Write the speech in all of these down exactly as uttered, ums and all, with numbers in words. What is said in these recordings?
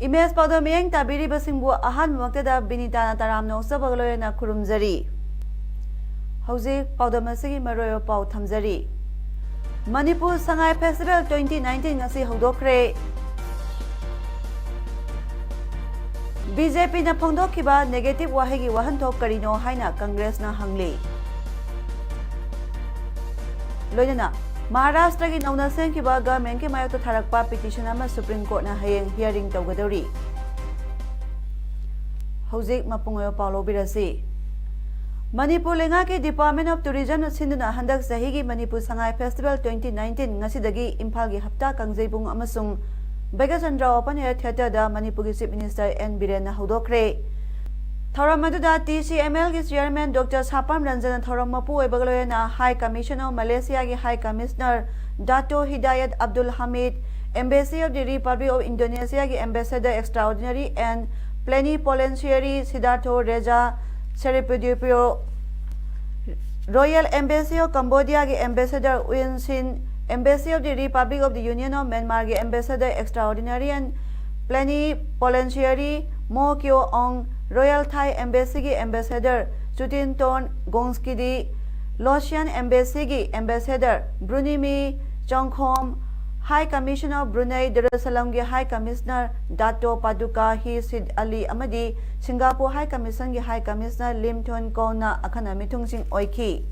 Image ꯄꯥꯎꯗꯝ ꯃꯤꯠꯌꯦꯡ ꯇꯥꯕꯤꯔꯤꯕꯁꯤꯡꯕꯨ ꯑꯍꯥꯟꯕꯃꯛꯇꯗ ꯕꯤꯅꯤꯇꯥꯅ ꯇꯔꯥꯝꯅ ꯑꯣꯛꯆꯕꯒ ꯂꯣꯏꯅꯅ ꯈꯨꯔꯨꯝꯖꯔꯤ꯫ ꯍꯧꯖꯤꯛ ꯄꯥꯎꯗꯝ ꯑꯁꯤꯒꯤ ꯃꯔꯨꯑꯣꯏꯕ ꯄꯥꯎ ꯊꯝꯖꯔꯤ꯫ Manipur Sangai festival twenty nineteen ꯉꯁꯤ ꯍꯧꯗꯣꯛꯈ꯭ꯔꯦ꯫ ꯕꯤ ꯖꯦ ꯄꯤꯅ ꯐꯣꯡꯗꯣꯛꯈꯤꯕ ꯅꯦꯒꯦꯇꯤꯚ ꯋꯥꯍꯩꯒꯤ ꯋꯥꯍꯟꯊꯣꯛ ꯀꯔꯤꯅꯣ ꯍꯥꯏꯅ ꯀꯪꯒ꯭ꯔꯦꯁꯅ ꯍꯪꯂꯤ꯫ ꯂꯣꯏꯅꯅ ꯃꯍꯥꯔꯥꯁꯇ꯭ꯔꯒꯤ ꯅꯧꯅ ꯁꯦꯝꯈꯤꯕ ꯒꯚꯔꯟꯃꯦꯟꯠꯀꯤ ꯃꯥꯌꯣꯛꯇ ꯊꯥꯔꯛꯄ ꯄꯤꯇꯤꯁꯟ ꯑꯃ ꯁꯨꯄ꯭ꯔꯤꯝ ꯀꯣꯔꯠꯅ ꯍꯌꯦꯡ ꯍꯤꯌꯔꯤꯡ ꯇꯧꯒꯗꯧꯔꯤ꯫ ꯍꯧꯖꯤꯛ ꯃꯄꯨꯡ ꯑꯣꯏꯕ ꯄꯥꯎ ꯂꯧꯕꯤꯔꯁꯤ꯫ ꯃꯅꯤꯄꯨꯔ ꯂꯩꯉꯥꯛꯀꯤ ꯗꯤꯄꯥꯔꯠꯃꯦꯟꯠ ꯑꯣꯐ ꯇꯨꯔꯤꯖꯝꯅ ꯁꯤꯟꯗꯨꯅ ꯍꯟꯗꯛ ꯆꯍꯤꯒꯤ Manipur Sangai festival twenty nineteen ꯉꯁꯤꯗꯒꯤ ꯏꯝꯐꯥꯜꯒꯤ ꯍꯞꯇꯥ ꯀꯥꯡꯖꯩꯕꯨꯡ ꯑꯃꯁꯨꯡ ꯕꯩꯒꯆꯟꯗ꯭ꯔ ꯑꯣꯄꯟ ꯑꯦꯌꯔ ꯊꯤꯌꯦꯇꯔꯗ ꯃꯅꯤꯄꯨꯔꯒꯤ ꯆꯤꯐ ꯃꯤꯅꯤꯁꯇꯔ ꯑꯦꯟ ꯕꯤꯔꯦꯟꯅ ꯍꯧꯗꯣꯛꯈ꯭ꯔꯦ꯫ ꯊꯧꯔꯝ ꯑꯗꯨꯗ ꯇꯤ ꯁꯤ ꯑꯦꯝ ꯑꯦꯜꯒꯤ ꯆꯤꯌꯔꯃꯦꯟ ꯗꯣꯛꯇꯔ ꯁꯥꯄꯥꯝ ꯔꯟꯖꯟꯅ ꯊꯧꯔꯝ ꯃꯄꯨ ꯑꯣꯏꯕꯒ ꯂꯣꯏꯅꯅ ꯍꯥꯏ ꯀꯃꯤꯁꯟ ꯑꯣꯐ ꯃꯂꯦꯁꯤꯌꯥꯒꯤ high commissioner Dato Hidayat Abdul Hamid, Embassy of the Republic of Indonesia ꯒꯤ Ambassador Extraordinary and Plenipotentiary ꯁꯤꯗꯥꯔꯊꯣ ꯔꯦꯖꯥ ꯁꯦꯔꯤꯄꯤꯗ꯭ꯌꯨꯄꯤꯌꯣ, Royal Embassy of Cambodia ꯒꯤ Ambassador ꯎ ꯌꯤꯟ ꯁꯤꯟ, Embassy of the Republic of the Union of Myanmar ꯒꯤ Ambassador Extraordinary and Plenipotentiary ꯃꯣ ꯀ꯭ꯌꯣ ꯑꯣꯡ, Royal Thai Embassy ꯒꯤ Ambassador ꯆꯨꯇꯤꯟ tone ꯒꯣꯡꯁꯀꯤꯗꯤ, Laotian Embassy ꯒꯤ Ambassador ꯕ꯭ꯔꯨꯅꯤꯃꯤ ꯆꯣꯡꯈꯣꯝ, High Commission of Brunei Darussalam ꯒꯤ High Commissioner ꯗꯥꯇꯣ ꯄꯥꯗꯨꯀꯥ ꯍꯤ ꯁꯤꯗ ꯑꯂꯤ ꯑꯃꯗꯤ ꯁꯤꯡꯒꯥꯄꯨꯔ High Commission ꯒꯤ High Commissioner ꯂꯤꯝ ꯊꯣꯟ ꯀꯣꯡꯅ ꯑꯈꯟꯅ ꯃꯤꯊꯨꯡꯁꯤꯡ ꯑꯣꯏꯈꯤ꯫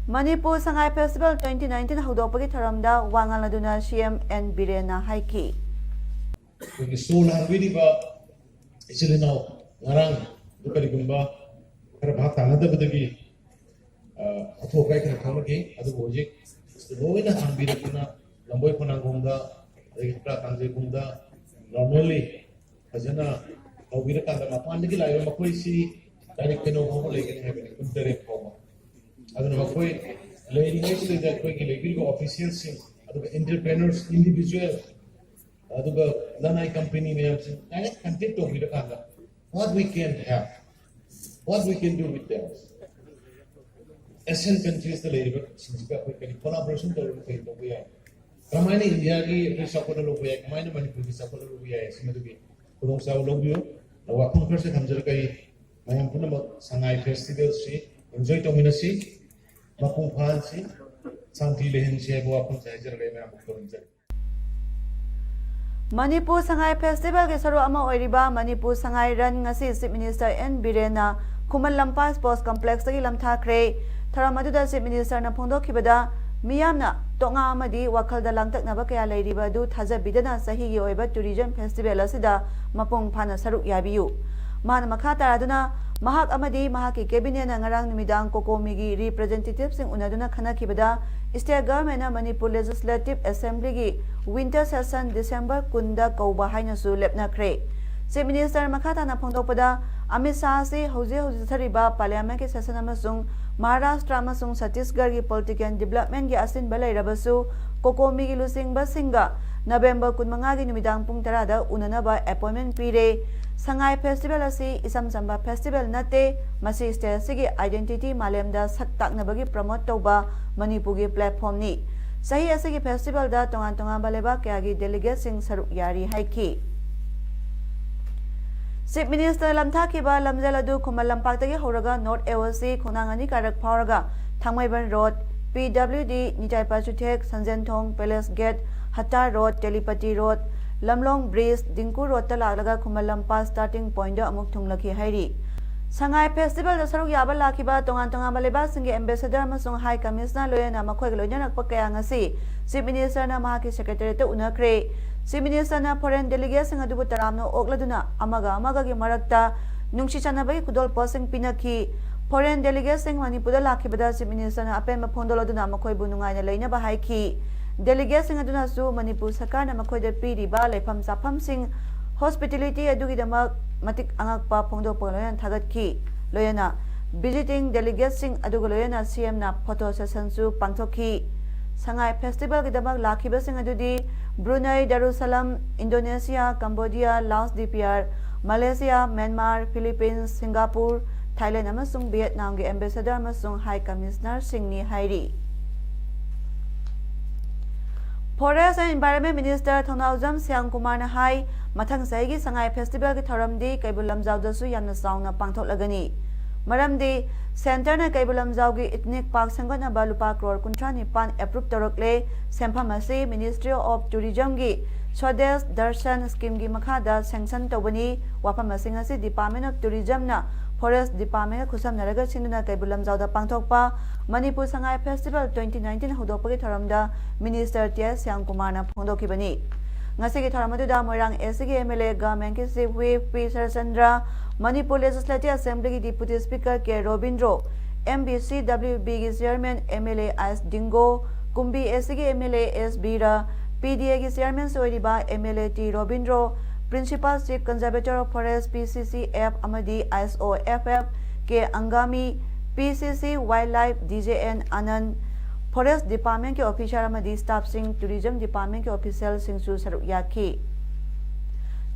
Manipur Sangai festival twenty nineteen ꯍꯧꯗꯣꯛꯄꯒꯤ ꯊꯧꯔꯝꯗ ꯋꯥ ꯉꯥꯡꯂꯗꯨꯅ ꯁꯤ ꯑꯦꯝ ꯑꯦꯟ ꯕꯤꯔꯦꯟꯅ ꯍꯥꯏꯈꯤ꯫ ꯑꯩꯈꯣꯏꯒꯤ ꯁꯣ ꯂꯥꯡꯕꯤꯔꯤꯕ ꯏꯆꯤꯜ ꯏꯅꯥꯎ ꯉꯔꯥꯡꯗꯨ ꯀꯔꯤꯒꯨꯝꯕ ꯈꯔ ꯚꯥꯞ ꯇꯥꯅꯗꯕꯗꯒꯤ, ꯑ, ꯑꯊꯨ ꯑꯀꯥꯏ ꯈꯔ ꯈꯪꯂꯛꯈꯤ꯫ ꯑꯗꯨꯕꯨ ꯍꯧꯖꯤꯛ ꯂꯣꯏꯅ ꯍꯥꯡꯕꯤꯔꯛꯇꯨꯅ ꯂꯝꯕꯣꯏ ꯈꯣꯡꯅꯥꯡꯈꯣꯡꯗ, ꯑꯗꯒꯤ ꯍꯞꯇꯥ ꯀꯥꯡꯖꯩꯕꯨꯡꯗ normally ꯐꯖꯅ ꯇꯧꯕꯤꯔꯀꯥꯟꯗ ꯃꯄꯥꯟꯗꯒꯤ ꯂꯥꯛꯏꯕ ꯃꯈꯣꯏꯁꯤ ꯇꯥꯔꯤꯛ ꯀꯩꯅꯣ ꯐꯥꯎꯕ ꯂꯩꯒꯅꯤ ꯍꯥꯏꯕꯅꯤ, ꯄꯨꯡ ꯇꯔꯦꯠ ꯐꯥꯎꯕ꯫ ꯑꯗꯨꯅ ꯃꯈꯣꯏ ꯂꯩꯔꯤꯉꯩꯁꯤꯗ ꯑꯩꯈꯣꯏꯒꯤ ꯂꯩꯕꯤꯔꯤꯕ officialꯁꯤꯡ, ꯑꯗꯨꯒ entrepreneurs, individual, ꯑꯗꯨꯒ ꯂꯅꯥꯏ company ꯃꯌꯥꯝꯁꯤꯡ direct contact ꯇꯧꯕꯤꯔꯀꯥꯟꯗ what we can have, what we can do with them, Asian countriesꯇ ꯂꯩꯔꯤꯕꯁꯤꯡꯁꯤꯒ ꯑꯩꯈꯣꯏ ꯀꯔꯤ collaboration ꯇꯧꯔꯒ ꯀꯔꯤ ꯇꯧꯕ ꯌꯥꯏ, ꯀꯃꯥꯏꯅ ꯏꯟꯗꯤꯌꯥꯒꯤ ꯑꯩꯈꯣꯏ ꯆꯥꯎꯈꯠꯅ ꯂꯧꯕ ꯌꯥꯏ, ꯀꯃꯥꯏꯅ ꯃꯅꯤꯄꯨꯔꯒꯤ ꯆꯥꯎꯈꯠꯅ ꯂꯧꯕ ꯌꯥꯏ, ꯁꯤꯃꯗꯨꯒꯤ ꯈꯨꯗꯣꯡꯆꯥꯕ ꯂꯧꯕꯤꯌꯨ꯫ ꯋꯥꯐꯝ ꯈꯔꯁꯦ ꯊꯝꯖꯔꯒ ꯑꯩ ꯃꯌꯥꯝ ꯄꯨꯝꯅꯃꯛ ꯁꯉꯥꯏ festivalꯁꯤ enjoy ꯇꯧꯃꯤꯟꯅꯁꯤ, ꯃꯄꯨꯡ ꯐꯥꯍꯟꯁꯤ, ꯁꯥꯟꯇꯤ ꯂꯩꯍꯟꯁꯤ ꯍꯥꯏꯕ ꯋꯥꯐꯝꯁꯦ ꯍꯥꯏꯖꯔꯒ ꯑꯩ ꯃꯌꯥꯝꯕꯨ ꯈꯨꯔꯨꯝꯖꯔꯤ꯫ ꯃꯅꯤꯄꯨꯔ ꯁꯉꯥꯏ festivalꯒꯤ ꯁꯔꯨꯛ ꯑꯃ ꯑꯣꯏꯔꯤꯕ ꯃꯅꯤꯄꯨꯔ ꯁꯉꯥꯏ run ꯉꯁꯤ Chief Minister and ꯕꯤꯔꯦꯟꯅ Khuman Lampak Sports Complexꯇꯒꯤ ꯂꯝꯊꯥꯈ꯭ꯔꯦ꯫ ꯊꯧꯔꯝ ꯑꯗꯨꯗ Chief Ministerꯅ ꯐꯣꯡꯗꯣꯛꯈꯤꯕꯗ, ꯃꯤꯌꯥꯝꯅ ꯇꯣꯉꯥ ꯑꯃꯗꯤ ꯋꯥꯈꯜꯗ ꯂꯥꯡꯇꯛꯅꯕ ꯀꯌꯥ ꯂꯩꯔꯤꯕ ꯑꯗꯨ ꯊꯥꯖꯕꯤꯗꯅ ꯆꯍꯤꯒꯤ ꯑꯣꯏꯕ tourism festival ꯑꯁꯤꯗ ꯃꯄꯨꯡ ꯐꯥꯅ ꯁꯔꯨꯛ ꯌꯥꯕꯤꯌꯨ꯫ ꯃꯍꯥꯛꯅ ꯃꯈꯥ ꯇꯥꯔꯗꯨꯅ, ꯃꯍꯥꯛ ꯑꯃꯗꯤ ꯃꯍꯥꯛꯀꯤ cabinetꯅ ꯉꯔꯥꯡ ꯅꯨꯃꯤꯗꯥꯡ COCOMIꯒꯤ representativeꯁꯤꯡ ꯎꯅꯗꯨꯅ ꯈꯟꯅꯈꯤꯕꯗ, state governmentꯅ Manipur Legislative Assemblyꯒꯤ winter session December ꯀꯨꯟꯗ ꯀꯧꯕ ꯍꯥꯏꯅꯁꯨ ꯂꯦꯞꯅꯈ꯭ꯔꯦ꯫ Chief Minister ꯃꯈꯥ ꯇꯥꯅ ꯐꯣꯡꯗꯣꯛꯄꯗ, ꯑꯃꯤꯠ ꯁꯥꯍ ꯑꯁꯤ ꯍꯧꯖꯤꯛ ꯍꯧꯖꯤꯛ ꯆꯠꯊꯔꯤꯕ parliamentꯀꯤ session ꯑꯃꯁꯨꯡ ꯃꯍꯥꯔꯥꯁꯇ꯭ꯔ ꯑꯃꯁꯨꯡ ꯆꯇꯤꯁꯒꯔꯒꯤ political developmentꯀꯤ ꯑꯁꯤꯟꯕ ꯂꯩꯔꯕꯁꯨ, COCOMIꯒꯤ ꯂꯨꯆꯤꯡꯕꯁꯤꯡꯒ November ꯀꯨꯟꯃꯉꯥꯒꯤ ꯅꯨꯃꯤꯗꯥꯡ ꯄꯨꯡ ꯇꯔꯥꯗ ꯎꯅꯅꯕ appointment ꯄꯤꯔꯦ꯫ ꯁꯉꯥꯏ festival ꯑꯁꯤ ꯏꯆꯝ ꯆꯝꯕ festival ꯅꯠꯇꯦ, ꯃꯁꯤ state ꯑꯁꯤꯒꯤ identity ꯃꯥꯂꯦꯝꯗ ꯁꯛ ꯇꯥꯛꯅꯕꯒꯤ promote ꯇꯧꯕ ꯃꯅꯤꯄꯨꯔꯒꯤ platformꯅꯤ꯫ ꯆꯍꯤ ꯑꯁꯤꯒꯤ festivalꯗ ꯇꯣꯉꯥꯟ ꯇꯣꯉꯥꯟꯕ ꯂꯩꯕꯥꯛ ꯀꯌꯥꯒꯤ delegateꯁꯤꯡ ꯁꯔꯨꯛ ꯌꯥꯔꯤ ꯍꯥꯏꯈꯤ꯫ Chief Ministerꯅ ꯂꯝꯊꯥꯈꯤꯕ ꯂꯝꯖꯦꯜ ꯑꯗꯨ ꯈꯨꯃꯟ ꯂꯝꯄꯥꯛꯇꯒꯤ ꯍꯧꯔꯒ North AOC ꯈꯣꯡꯅꯥꯡ ꯑꯅꯤ ꯀꯥꯔꯛ ꯐꯥꯎꯔꯒ ꯊꯥꯡꯃꯩꯕꯟ Road, PWD, Nitai ꯄꯥꯆꯨꯊꯦꯛ, ꯁꯟꯖꯦꯟꯊꯣꯡ, Palace Gate, ꯍꯠꯇꯥ Road, ꯇꯦꯂꯤꯄꯇꯤ Road, ꯂꯝꯂꯣꯡ Bridge, ꯗꯤꯡꯀꯨ Roadꯇ ꯂꯥꯛꯂꯒ ꯈꯨꯃꯟ ꯂꯝꯄꯥꯛ starting pointꯗ ꯑꯃꯨꯛ ꯊꯨꯡꯂꯈꯤ ꯍꯥꯏꯔꯤ꯫ ꯁꯉꯥꯏ festivalꯗ ꯁꯔꯨꯛ ꯌꯥꯕ ꯂꯥꯛꯈꯤꯕ ꯇꯣꯉꯥꯟ ꯇꯣꯉꯥꯟꯕ ꯂꯩꯕꯥꯛꯁꯤꯡꯒꯤ ambassador ꯑꯃꯁꯨꯡ high commissioner ꯂꯣꯏꯅꯅ ꯃꯈꯣꯏꯒ ꯂꯣꯏꯅꯔꯛꯄ ꯀꯌꯥ ꯉꯁꯤ Chief Ministerꯅ ꯃꯍꯥꯛꯀꯤ secretariatꯇ ꯎꯅꯈ꯭ꯔꯦ꯫ Chief Ministerꯅ foreign delegateꯁꯤꯡ ꯑꯗꯨꯕꯨ ꯇꯔꯥꯝꯅ ꯑꯣꯛꯂꯗꯨꯅ ꯑꯃꯒ ꯑꯃꯒꯒꯤ ꯃꯔꯛꯇ ꯅꯨꯡꯁꯤ ꯆꯥꯟꯅꯕꯒꯤ ꯈꯨꯗꯣꯜꯄꯣꯠꯁꯤꯡ ꯄꯤꯅꯈꯤ꯫ Foreign delegateꯁꯤꯡ ꯃꯅꯤꯄꯨꯔꯗ ꯂꯥꯛꯈꯤꯕꯗ Chief Ministerꯅ ꯑꯄꯦꯟꯕ ꯐꯣꯡꯗꯣꯛꯂꯗꯨꯅ ꯃꯈꯣꯏꯕꯨ ꯅꯨꯡꯉꯥꯏꯅ ꯂꯩꯅꯕ ꯍꯥꯏꯈꯤ꯫ Delegateꯁꯤꯡ ꯑꯗꯨꯅꯁꯨ ꯃꯅꯤꯄꯨꯔ ꯁꯔꯀꯥꯔꯅ ꯃꯈꯣꯏꯗ ꯄꯤꯔꯤꯕ ꯂꯩꯐꯝ ꯆꯥꯐꯝꯁꯤꯡ, hospitality ꯑꯗꯨꯒꯤꯗꯃꯛ ꯃꯇꯤꯛ ꯑꯉꯛꯄ ꯐꯣꯡꯗꯣꯛꯄꯒ ꯂꯣꯏꯅꯅ ꯊꯥꯒꯠꯈꯤ꯫ ꯂꯣꯏꯅꯅ visiting delegatesꯁꯤꯡ ꯑꯗꯨꯒ ꯂꯣꯏꯅꯅ CMꯅ photo sessionꯁꯨ ꯄꯥꯡꯊꯣꯛꯈꯤ꯫ ꯁꯉꯥꯏ Festivalꯒꯤꯗꯃꯛ ꯂꯥꯛꯈꯤꯕꯁꯤꯡ ꯑꯗꯨꯗꯤ Brunei Darussalam, Indonesia, Cambodia, Laos, DPR, Malaysia, Myanmar, Philippines, Singapore, Thailand ꯑꯃꯁꯨꯡ Vietnamꯒꯤ ambassador ꯑꯃꯁꯨꯡ high commissionerꯁꯤꯡꯅꯤ ꯍꯥꯏꯔꯤ꯫ Forest and Environment Minister ꯊꯧꯅꯥꯎꯖꯝ ꯁ꯭ꯌꯥꯝ ꯀꯨꯃꯥꯔꯅ ꯍꯥꯏ, ꯃꯊꯪ ꯆꯍꯤꯒꯤ ꯁꯉꯥꯏ Festivalꯒꯤ ꯊꯧꯔꯝꯗꯤ ꯀꯩꯕꯨꯜ ꯂꯝꯖꯥꯎꯗꯁꯨ ꯌꯥꯝꯅ ꯆꯥꯎꯅ ꯄꯥꯡꯊꯣꯛꯂꯒꯅꯤ꯫ ꯃꯔꯝꯗꯤ centreꯅ ꯀꯩꯕꯨꯜ ꯂꯝꯖꯥꯎꯒꯤ ethnic park ꯁꯦꯝꯒꯠꯅꯕ ꯂꯨꯄꯥ ꯀ꯭ꯔꯣꯔ ꯀꯨꯟꯊ꯭ꯔꯥ ꯅꯤꯄꯥꯟ approve ꯇꯧꯔꯛꯂꯦ꯫ ꯁꯦꯟꯐꯝ ꯑꯁꯤ Ministry of Tourismꯒꯤ Swadesh Darshan schemeꯒꯤ ꯃꯈꯥꯗ sanction ꯇꯧꯕꯅꯤ꯫ ꯋꯥꯐꯝ ꯑꯁꯤ ꯉꯁꯤ Department of Tourismꯅ Forest Departmentꯒ ꯈꯨꯠꯁꯝꯅꯔꯒ ꯁꯤꯟꯗꯨꯅ ꯀꯩꯕꯨꯜ ꯂꯝꯖꯥꯎꯗ ꯄꯥꯡꯊꯣꯛꯄ Manipur Sangai Festival twenty nineteen ꯍꯧꯗꯣꯛꯄꯒꯤ ꯊꯧꯔꯝꯗ Minister ꯇꯤ ꯑꯥꯏ ꯁ꯭ꯌꯥꯝ ꯀꯨꯃꯥꯔꯅ ꯐꯣꯡꯗꯣꯛꯈꯤꯕꯅꯤ꯫ ꯉꯁꯤꯒꯤ ꯊꯧꯔꯝ ꯑꯗꯨꯗ ꯃꯣꯏꯔꯥꯡ ACꯒꯤ MLA Governmentꯀꯤ Chief Whip P Sarachandra, Manipur Legislative Assemblyꯒꯤ Deputy Speaker ꯀꯦ ꯔꯣꯕꯤꯟꯗ꯭ꯔꯣ, MBCWBꯒꯤ Chairman MLA ꯑꯥꯏꯁ ꯗꯤꯡꯒꯣ, ꯀꯨꯝꯕꯤ ACꯒꯤ MLA ꯑꯦꯁ ꯕꯤꯔ, PDAꯒꯤ Chairmanꯁꯨ ꯑꯣꯏꯔꯤꯕ MLA T Robindro, Principal Chief Conservator of Forest, PCCF ꯑꯃꯗꯤ ISOFF K Angami, PCC Wildlife D J N ꯑꯅꯟ, Forest Departmentꯀꯤ officer ꯑꯃꯗꯤ staffꯁꯤꯡ, Tourism Departmentꯀꯤ officialꯁꯤꯡꯁꯨ ꯁꯔꯨꯛ ꯌꯥꯈꯤ꯫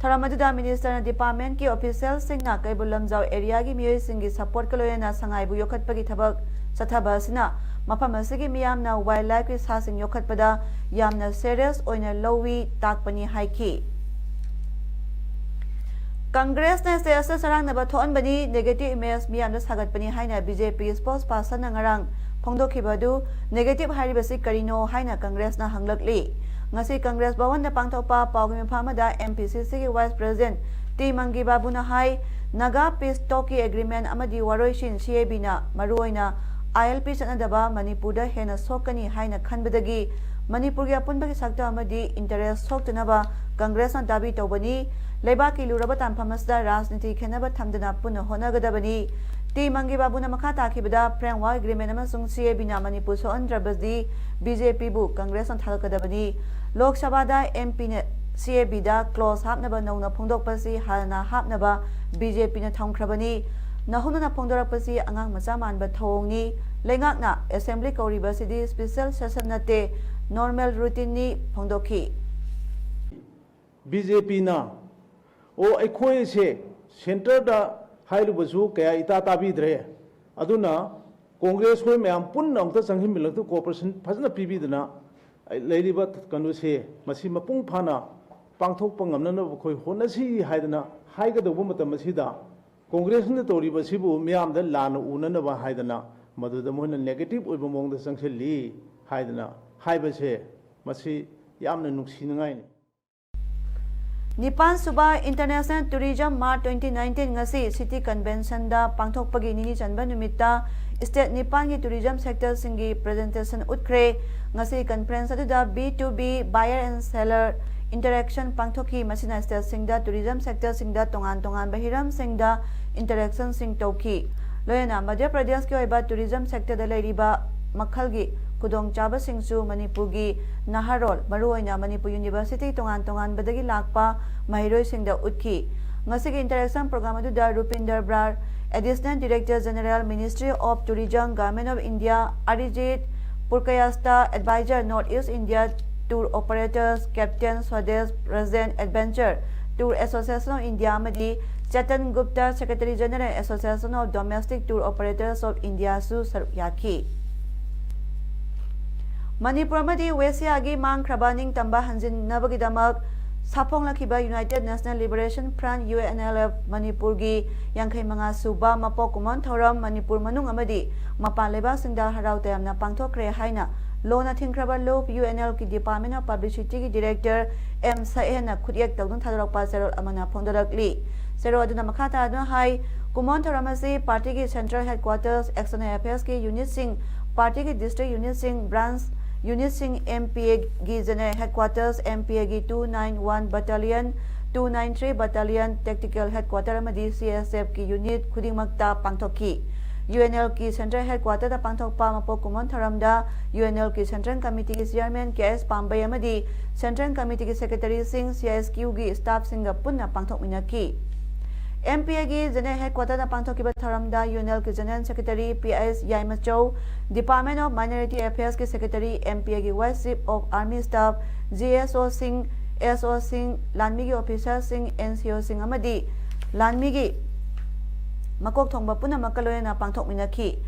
ꯊꯧꯔꯝ ꯑꯗꯨꯗ Ministerꯅ departmentꯀꯤ officialꯁꯤꯡꯅ ꯀꯩꯕꯨꯜ ꯂꯝꯖꯥꯎ areaꯒꯤ ꯃꯤꯑꯣꯏꯁꯤꯡꯒꯤ supportꯀ ꯂꯣꯏꯅꯅ ꯁꯉꯥꯏꯕꯨ ꯌꯣꯛꯈꯠꯄꯒꯤ ꯊꯕꯛ ꯆꯠꯊꯕ ꯑꯁꯤꯅ ꯃꯐꯝ ꯑꯁꯤꯒꯤ ꯃꯤꯌꯥꯝꯅ wildlifeꯀꯤ ꯁꯥꯁꯤꯡ ꯌꯣꯛꯈꯠꯄꯗ ꯌꯥꯝꯅ serious ꯑꯣꯏꯅ ꯂꯧꯏ ꯇꯥꯛꯄꯅꯤ ꯍꯥꯏꯈꯤ꯫ ꯀꯪꯒ꯭ꯔꯦꯁꯅ stage ꯑꯁꯤꯗ ꯆꯔꯥꯡꯅꯕ ꯊꯣꯛꯍꯟꯕꯅꯤ, negative image ꯃꯤꯌꯥꯝꯗ ꯁꯥꯒꯠꯄꯅꯤ ꯍꯥꯏꯅ BJP spokespersonꯅ ꯉꯔꯥꯡ ꯐꯣꯡꯗꯣꯛꯈꯤꯕ ꯑꯗꯨ negative ꯍꯥꯏꯔꯤꯕꯁꯤ ꯀꯔꯤꯅꯣ ꯍꯥꯏꯅ ꯀꯪꯒ꯭ꯔꯦꯁꯅ ꯍꯪꯂꯛꯂꯤ꯫ ꯉꯁꯤ ꯀꯪꯒ꯭ꯔꯦꯁ ꯚꯋꯟꯗ ꯄꯥꯡꯊꯣꯛꯄ ꯄꯥꯎꯒꯤ ꯃꯤꯐꯝ ꯑꯃꯗ MPCCꯒꯤ Vice President ꯇꯤ ꯃꯪꯒꯤ ꯕꯥꯕꯨꯅ ꯍꯥꯏ, Naga Peace Talkꯀꯤ agreement ꯑꯃꯗꯤ ꯋꯥꯔꯣꯏꯁꯤꯟ CABꯅ ꯃꯔꯨꯑꯣꯏꯅ ILP ꯆꯠꯅꯗꯕ ꯃꯅꯤꯄꯨꯔꯗ ꯍꯦꯟꯅ ꯁꯣꯛꯀꯅꯤ ꯍꯥꯏꯅ ꯈꯟꯕꯗꯒꯤ ꯃꯅꯤꯄꯨꯔꯒꯤ ꯑꯄꯨꯟꯕꯒꯤ ꯁꯛꯇꯝ ꯑꯃꯗꯤ interest ꯁꯣꯛꯇꯅꯕ ꯀꯪꯒ꯭ꯔꯦꯁꯅ ꯗꯥꯕꯤ ꯇꯧꯕꯅꯤ꯫ ꯂꯩꯕꯥꯛꯀꯤ ꯂꯨꯔꯕ ꯇꯥꯟꯐꯝ ꯑꯁꯤꯗ ꯔꯥꯖꯅꯤꯇꯤ ꯈꯦꯠꯅꯕ ꯊꯝꯗꯅ ꯄꯨꯟꯅ ꯍꯣꯠꯅꯒꯗꯕꯅꯤ꯫ ꯇꯤ ꯃꯪꯒꯤ ꯕꯥꯕꯨꯅ ꯃꯈꯥ ꯇꯥꯈꯤꯕꯗ, Framework Agreement ꯑꯃꯁꯨꯡ ꯁꯤ ꯑꯦ ꯕꯤꯅ ꯃꯅꯤꯄꯨꯔ ꯁꯣꯛꯍꯟꯗ꯭ꯔꯕꯗꯤ ꯕꯤ ꯖꯦ ꯄꯤꯕꯨ ꯀꯪꯒ꯭ꯔꯦꯁꯅ ꯊꯥꯒꯠꯀꯗꯕꯅꯤ꯫ ꯂꯣꯛ ꯁꯚꯥꯗ ꯑꯦꯝ ꯄꯤꯅ ꯁꯤ ꯑꯦ ꯕꯤꯗ clause ꯍꯥꯞꯅꯕ ꯅꯧꯅ ꯐꯣꯡꯗꯣꯛꯄꯁꯤ ꯍꯥꯟꯅ ꯍꯥꯞꯅꯕ ꯕꯤ ꯖꯦ ꯄꯤꯅ ꯊꯝꯈ꯭ꯔꯕꯅꯤ꯫ ꯅꯧꯍꯧꯅꯅ ꯐꯣꯡꯗꯣꯔꯛꯄꯁꯤ ꯑꯉꯥꯡ ꯃꯆꯥ ꯃꯥꯟꯕ ꯊꯧꯑꯣꯡꯅꯤ꯫ ꯂꯩꯉꯥꯛꯅ assembly ꯀꯧꯔꯤꯕꯁꯤꯗꯤ special session ꯅꯠꯇꯦ, normal routineꯅꯤ ꯐꯣꯡꯗꯣꯛꯈꯤ꯫ ꯕꯤ ꯖꯦ ꯄꯤꯅ ꯑꯣ ꯑꯩꯈꯣꯏꯁꯦ centreꯗ ꯍꯥꯏꯔꯨꯕꯁꯨ ꯀꯌꯥ ꯏꯇꯥ ꯇꯥꯕꯤꯗ꯭ꯔꯦ꯫ ꯑꯗꯨꯅ ꯀꯣꯡꯒ꯭ꯔꯦꯁ ꯍꯣꯏ ꯃꯌꯥꯝ ꯄꯨꯟꯅ ꯑꯃꯨꯛꯇ ꯆꯪꯁꯤꯟꯕꯤꯔꯛꯇ cooperation ꯐꯖꯅ ꯄꯤꯕꯤꯗꯅ ꯂꯩꯔꯤꯕ ꯀꯩꯅꯣꯁꯦ ꯃꯁꯤ ꯃꯄꯨꯡ ꯐꯥꯅ ꯄꯥꯡꯊꯣꯛꯄ ꯉꯝꯅꯅꯕ ꯑꯩꯈꯣꯏ ꯍꯣꯠꯅꯁꯤ ꯍꯥꯏꯗꯅ ꯍꯥꯏꯒꯗꯧꯕ ꯃꯇꯝ ꯑꯁꯤꯗ ꯀꯣꯡꯒ꯭ꯔꯦꯁꯅ ꯇꯧꯔꯤꯕꯁꯤꯕꯨ ꯃꯤꯌꯥꯝꯗ ꯂꯥꯟꯅ ꯎꯅꯅꯕ ꯍꯥꯏꯗꯅ ꯃꯗꯨꯗ ꯃꯣꯏꯅ negative ꯑꯣꯏꯕ ꯃꯑꯣꯡꯗ ꯆꯪꯁꯤꯜꯂꯤ ꯍꯥꯏꯗꯅ ꯍꯥꯏꯕꯁꯦ ꯃꯁꯤ ꯌꯥꯝꯅ ꯅꯨꯡꯁꯤꯅꯤꯡꯉꯥꯏꯅꯤ꯫ ꯅꯤꯄꯥꯟ ꯁꯨꯕ International Tourism March twenty nineteen ꯉꯁꯤ City Conventionꯗ ꯄꯥꯡꯊꯣꯛꯄꯒꯤ ꯅꯤꯅꯤ ꯆꯟꯕ ꯅꯨꯃꯤꯠꯇ state ꯅꯤꯄꯥꯟꯒꯤ tourism sectorꯁꯤꯡꯒꯤ presentation ꯎꯠꯈ꯭ꯔꯦ꯫ ꯉꯁꯤ conference ꯑꯗꯨꯗ B to B, buyer and seller interaction ꯄꯥꯡꯊꯣꯛꯈꯤ꯫ ꯃꯁꯤꯅ stateꯁꯤꯡꯗ tourism sectorꯁꯤꯡꯗ ꯇꯣꯉꯥꯟ ꯇꯣꯉꯥꯟꯕ ꯍꯤꯔꯝꯁꯤꯡꯗ interactionꯁꯤꯡ ꯇꯧꯈꯤ꯫ ꯂꯣꯏꯅꯅ ꯃꯙ꯭ꯌ ꯄ꯭ꯔꯗꯦꯁꯀꯤ ꯑꯣꯏꯕ tourism sectorꯗ ꯂꯩꯔꯤꯕ ꯃꯈꯜꯒꯤ ꯈꯨꯗꯣꯡꯆꯥꯕꯁꯤꯡꯁꯨ ꯃꯅꯤꯄꯨꯔꯒꯤ ꯅꯍꯥꯔꯣꯜ, ꯃꯔꯨꯑꯣꯏꯅ ꯃꯅꯤꯄꯨꯔ University ꯇꯣꯉꯥꯟ ꯇꯣꯉꯥꯟꯕꯗꯒꯤ ꯂꯥꯛꯄ ꯃꯍꯩꯔꯣꯏꯁꯤꯡꯗ ꯎꯠꯈꯤ꯫ ꯉꯁꯤꯒꯤ interaction program ꯑꯗꯨꯗ ꯔꯨꯄꯤꯟꯗꯔ ꯕ꯭ꯔꯥꯔ, Additional Director General, Ministry of Tourism, Government of India, Arijit Purkayastha, Advisor, North East India Tour Operators, Captain Swadesh Rajan, Adventure Tour Association of India ꯑꯃꯗꯤ Chetan Gupta, Secretary General, Association of Domestic Tour Operators of Indiaꯁꯨ ꯁꯔꯨꯛ ꯌꯥꯈꯤ꯫ ꯃꯅꯤꯄꯨꯔ ꯑꯃꯗꯤ ꯋꯦꯁꯤꯌꯥꯒꯤ ꯃꯥꯡꯈ꯭ꯔꯕ ꯅꯤꯡꯇꯝꯕ ꯍꯟꯖꯤꯟꯅꯕꯒꯤꯗꯃꯛ ꯁꯥꯐꯣꯡꯂꯛꯈꯤꯕ United National Liberation Front, UNLF, ꯃꯅꯤꯄꯨꯔꯒꯤ ꯌꯥꯡꯈꯩ ꯃꯉꯥ ꯁꯨꯕ ꯃꯄꯣꯛ ꯀꯨꯝꯑꯣꯟ ꯊꯧꯔꯝ ꯃꯅꯤꯄꯨꯔ ꯃꯅꯨꯡ ꯑꯃꯗꯤ ꯃꯄꯥꯟ ꯂꯩꯕꯥꯛꯁꯤꯡꯗ ꯍꯔꯥꯎ ꯇꯌꯥꯝꯅ ꯄꯥꯡꯊꯣꯛꯈ꯭ꯔꯦ ꯍꯥꯏꯅ ꯂꯣꯟꯅ ꯊꯤꯡꯈ꯭ꯔꯕ ꯂꯨꯞ UNLꯒꯤ Department of Publicityꯒꯤ Director ꯑꯦꯝ ꯁꯛꯍꯦꯟꯅ ꯈꯨꯠꯌꯦꯛ ꯇꯧꯗꯨꯅ ꯊꯥꯗꯣꯔꯛꯄ ꯆꯦꯔꯣꯜ ꯑꯃꯅ ꯐꯣꯡꯗꯣꯔꯛꯂꯤ꯫ ꯆꯦꯔꯣꯜ ꯑꯗꯨꯅ ꯃꯈꯥ ꯇꯥꯗꯨꯅ ꯍꯥꯏ, ꯀꯨꯝꯑꯣꯟ ꯊꯧꯔꯝ ꯑꯁꯤ partyꯒꯤ Central Headquarters, External Affairsꯀꯤ unitꯁꯤꯡ, partyꯒꯤ district unitꯁꯤꯡ, branch unitꯁꯤꯡ, MPAꯒꯤ General Headquarters, MPAꯒꯤ two nine one Battalion, two nine three Battalion Tactical Headquarter ꯑꯃꯗꯤ C S F ꯀꯤ unit ꯈꯨꯗꯤꯡꯃꯛꯇ ꯄꯥꯡꯊꯣꯛꯈꯤ꯫ UNL ꯀꯤ Central Headquarter ꯗ ꯄꯥꯡꯊꯣꯛꯄ ꯃꯄꯣꯛ ꯀꯨꯝꯑꯣꯟ ꯊꯧꯔꯝꯗ UNL ꯀꯤ Central Committee ꯒꯤ Chairman K S ꯄꯥꯝꯕꯩ ꯑꯃꯗꯤ Central Committee ꯒꯤ Secretary ꯁꯤꯡ, C S Q ꯒꯤ staff ꯁꯤꯡꯒ ꯄꯨꯟꯅ ꯄꯥꯡꯊꯣꯛꯃꯤꯟꯅꯈꯤ꯫ M P A ꯒꯤ General Headquarter ꯗ ꯄꯥꯡꯊꯣꯛꯈꯤꯕ ꯊꯧꯔꯝꯗ UNL ꯀꯤ General Secretary P S ꯌꯥꯏꯃꯆꯧ, Department of Minority Affairs ꯀꯤ Secretary, M P A ꯒꯤ Vice Chief of Army Staff, G S O ꯁꯤꯡ, S O ꯁꯤꯡ, ꯂꯥꯟꯃꯤꯒꯤ officer ꯁꯤꯡ, N C O ꯁꯤꯡ ꯑꯃꯗꯤ ꯂꯥꯟꯃꯤꯒꯤ ꯃꯀꯣꯛ ꯊꯣꯡꯕ ꯄꯨꯝꯅꯃꯛꯀ ꯂꯣꯏꯅꯅ ꯄꯥꯡꯊꯣꯛꯃꯤꯟꯅꯈꯤ꯫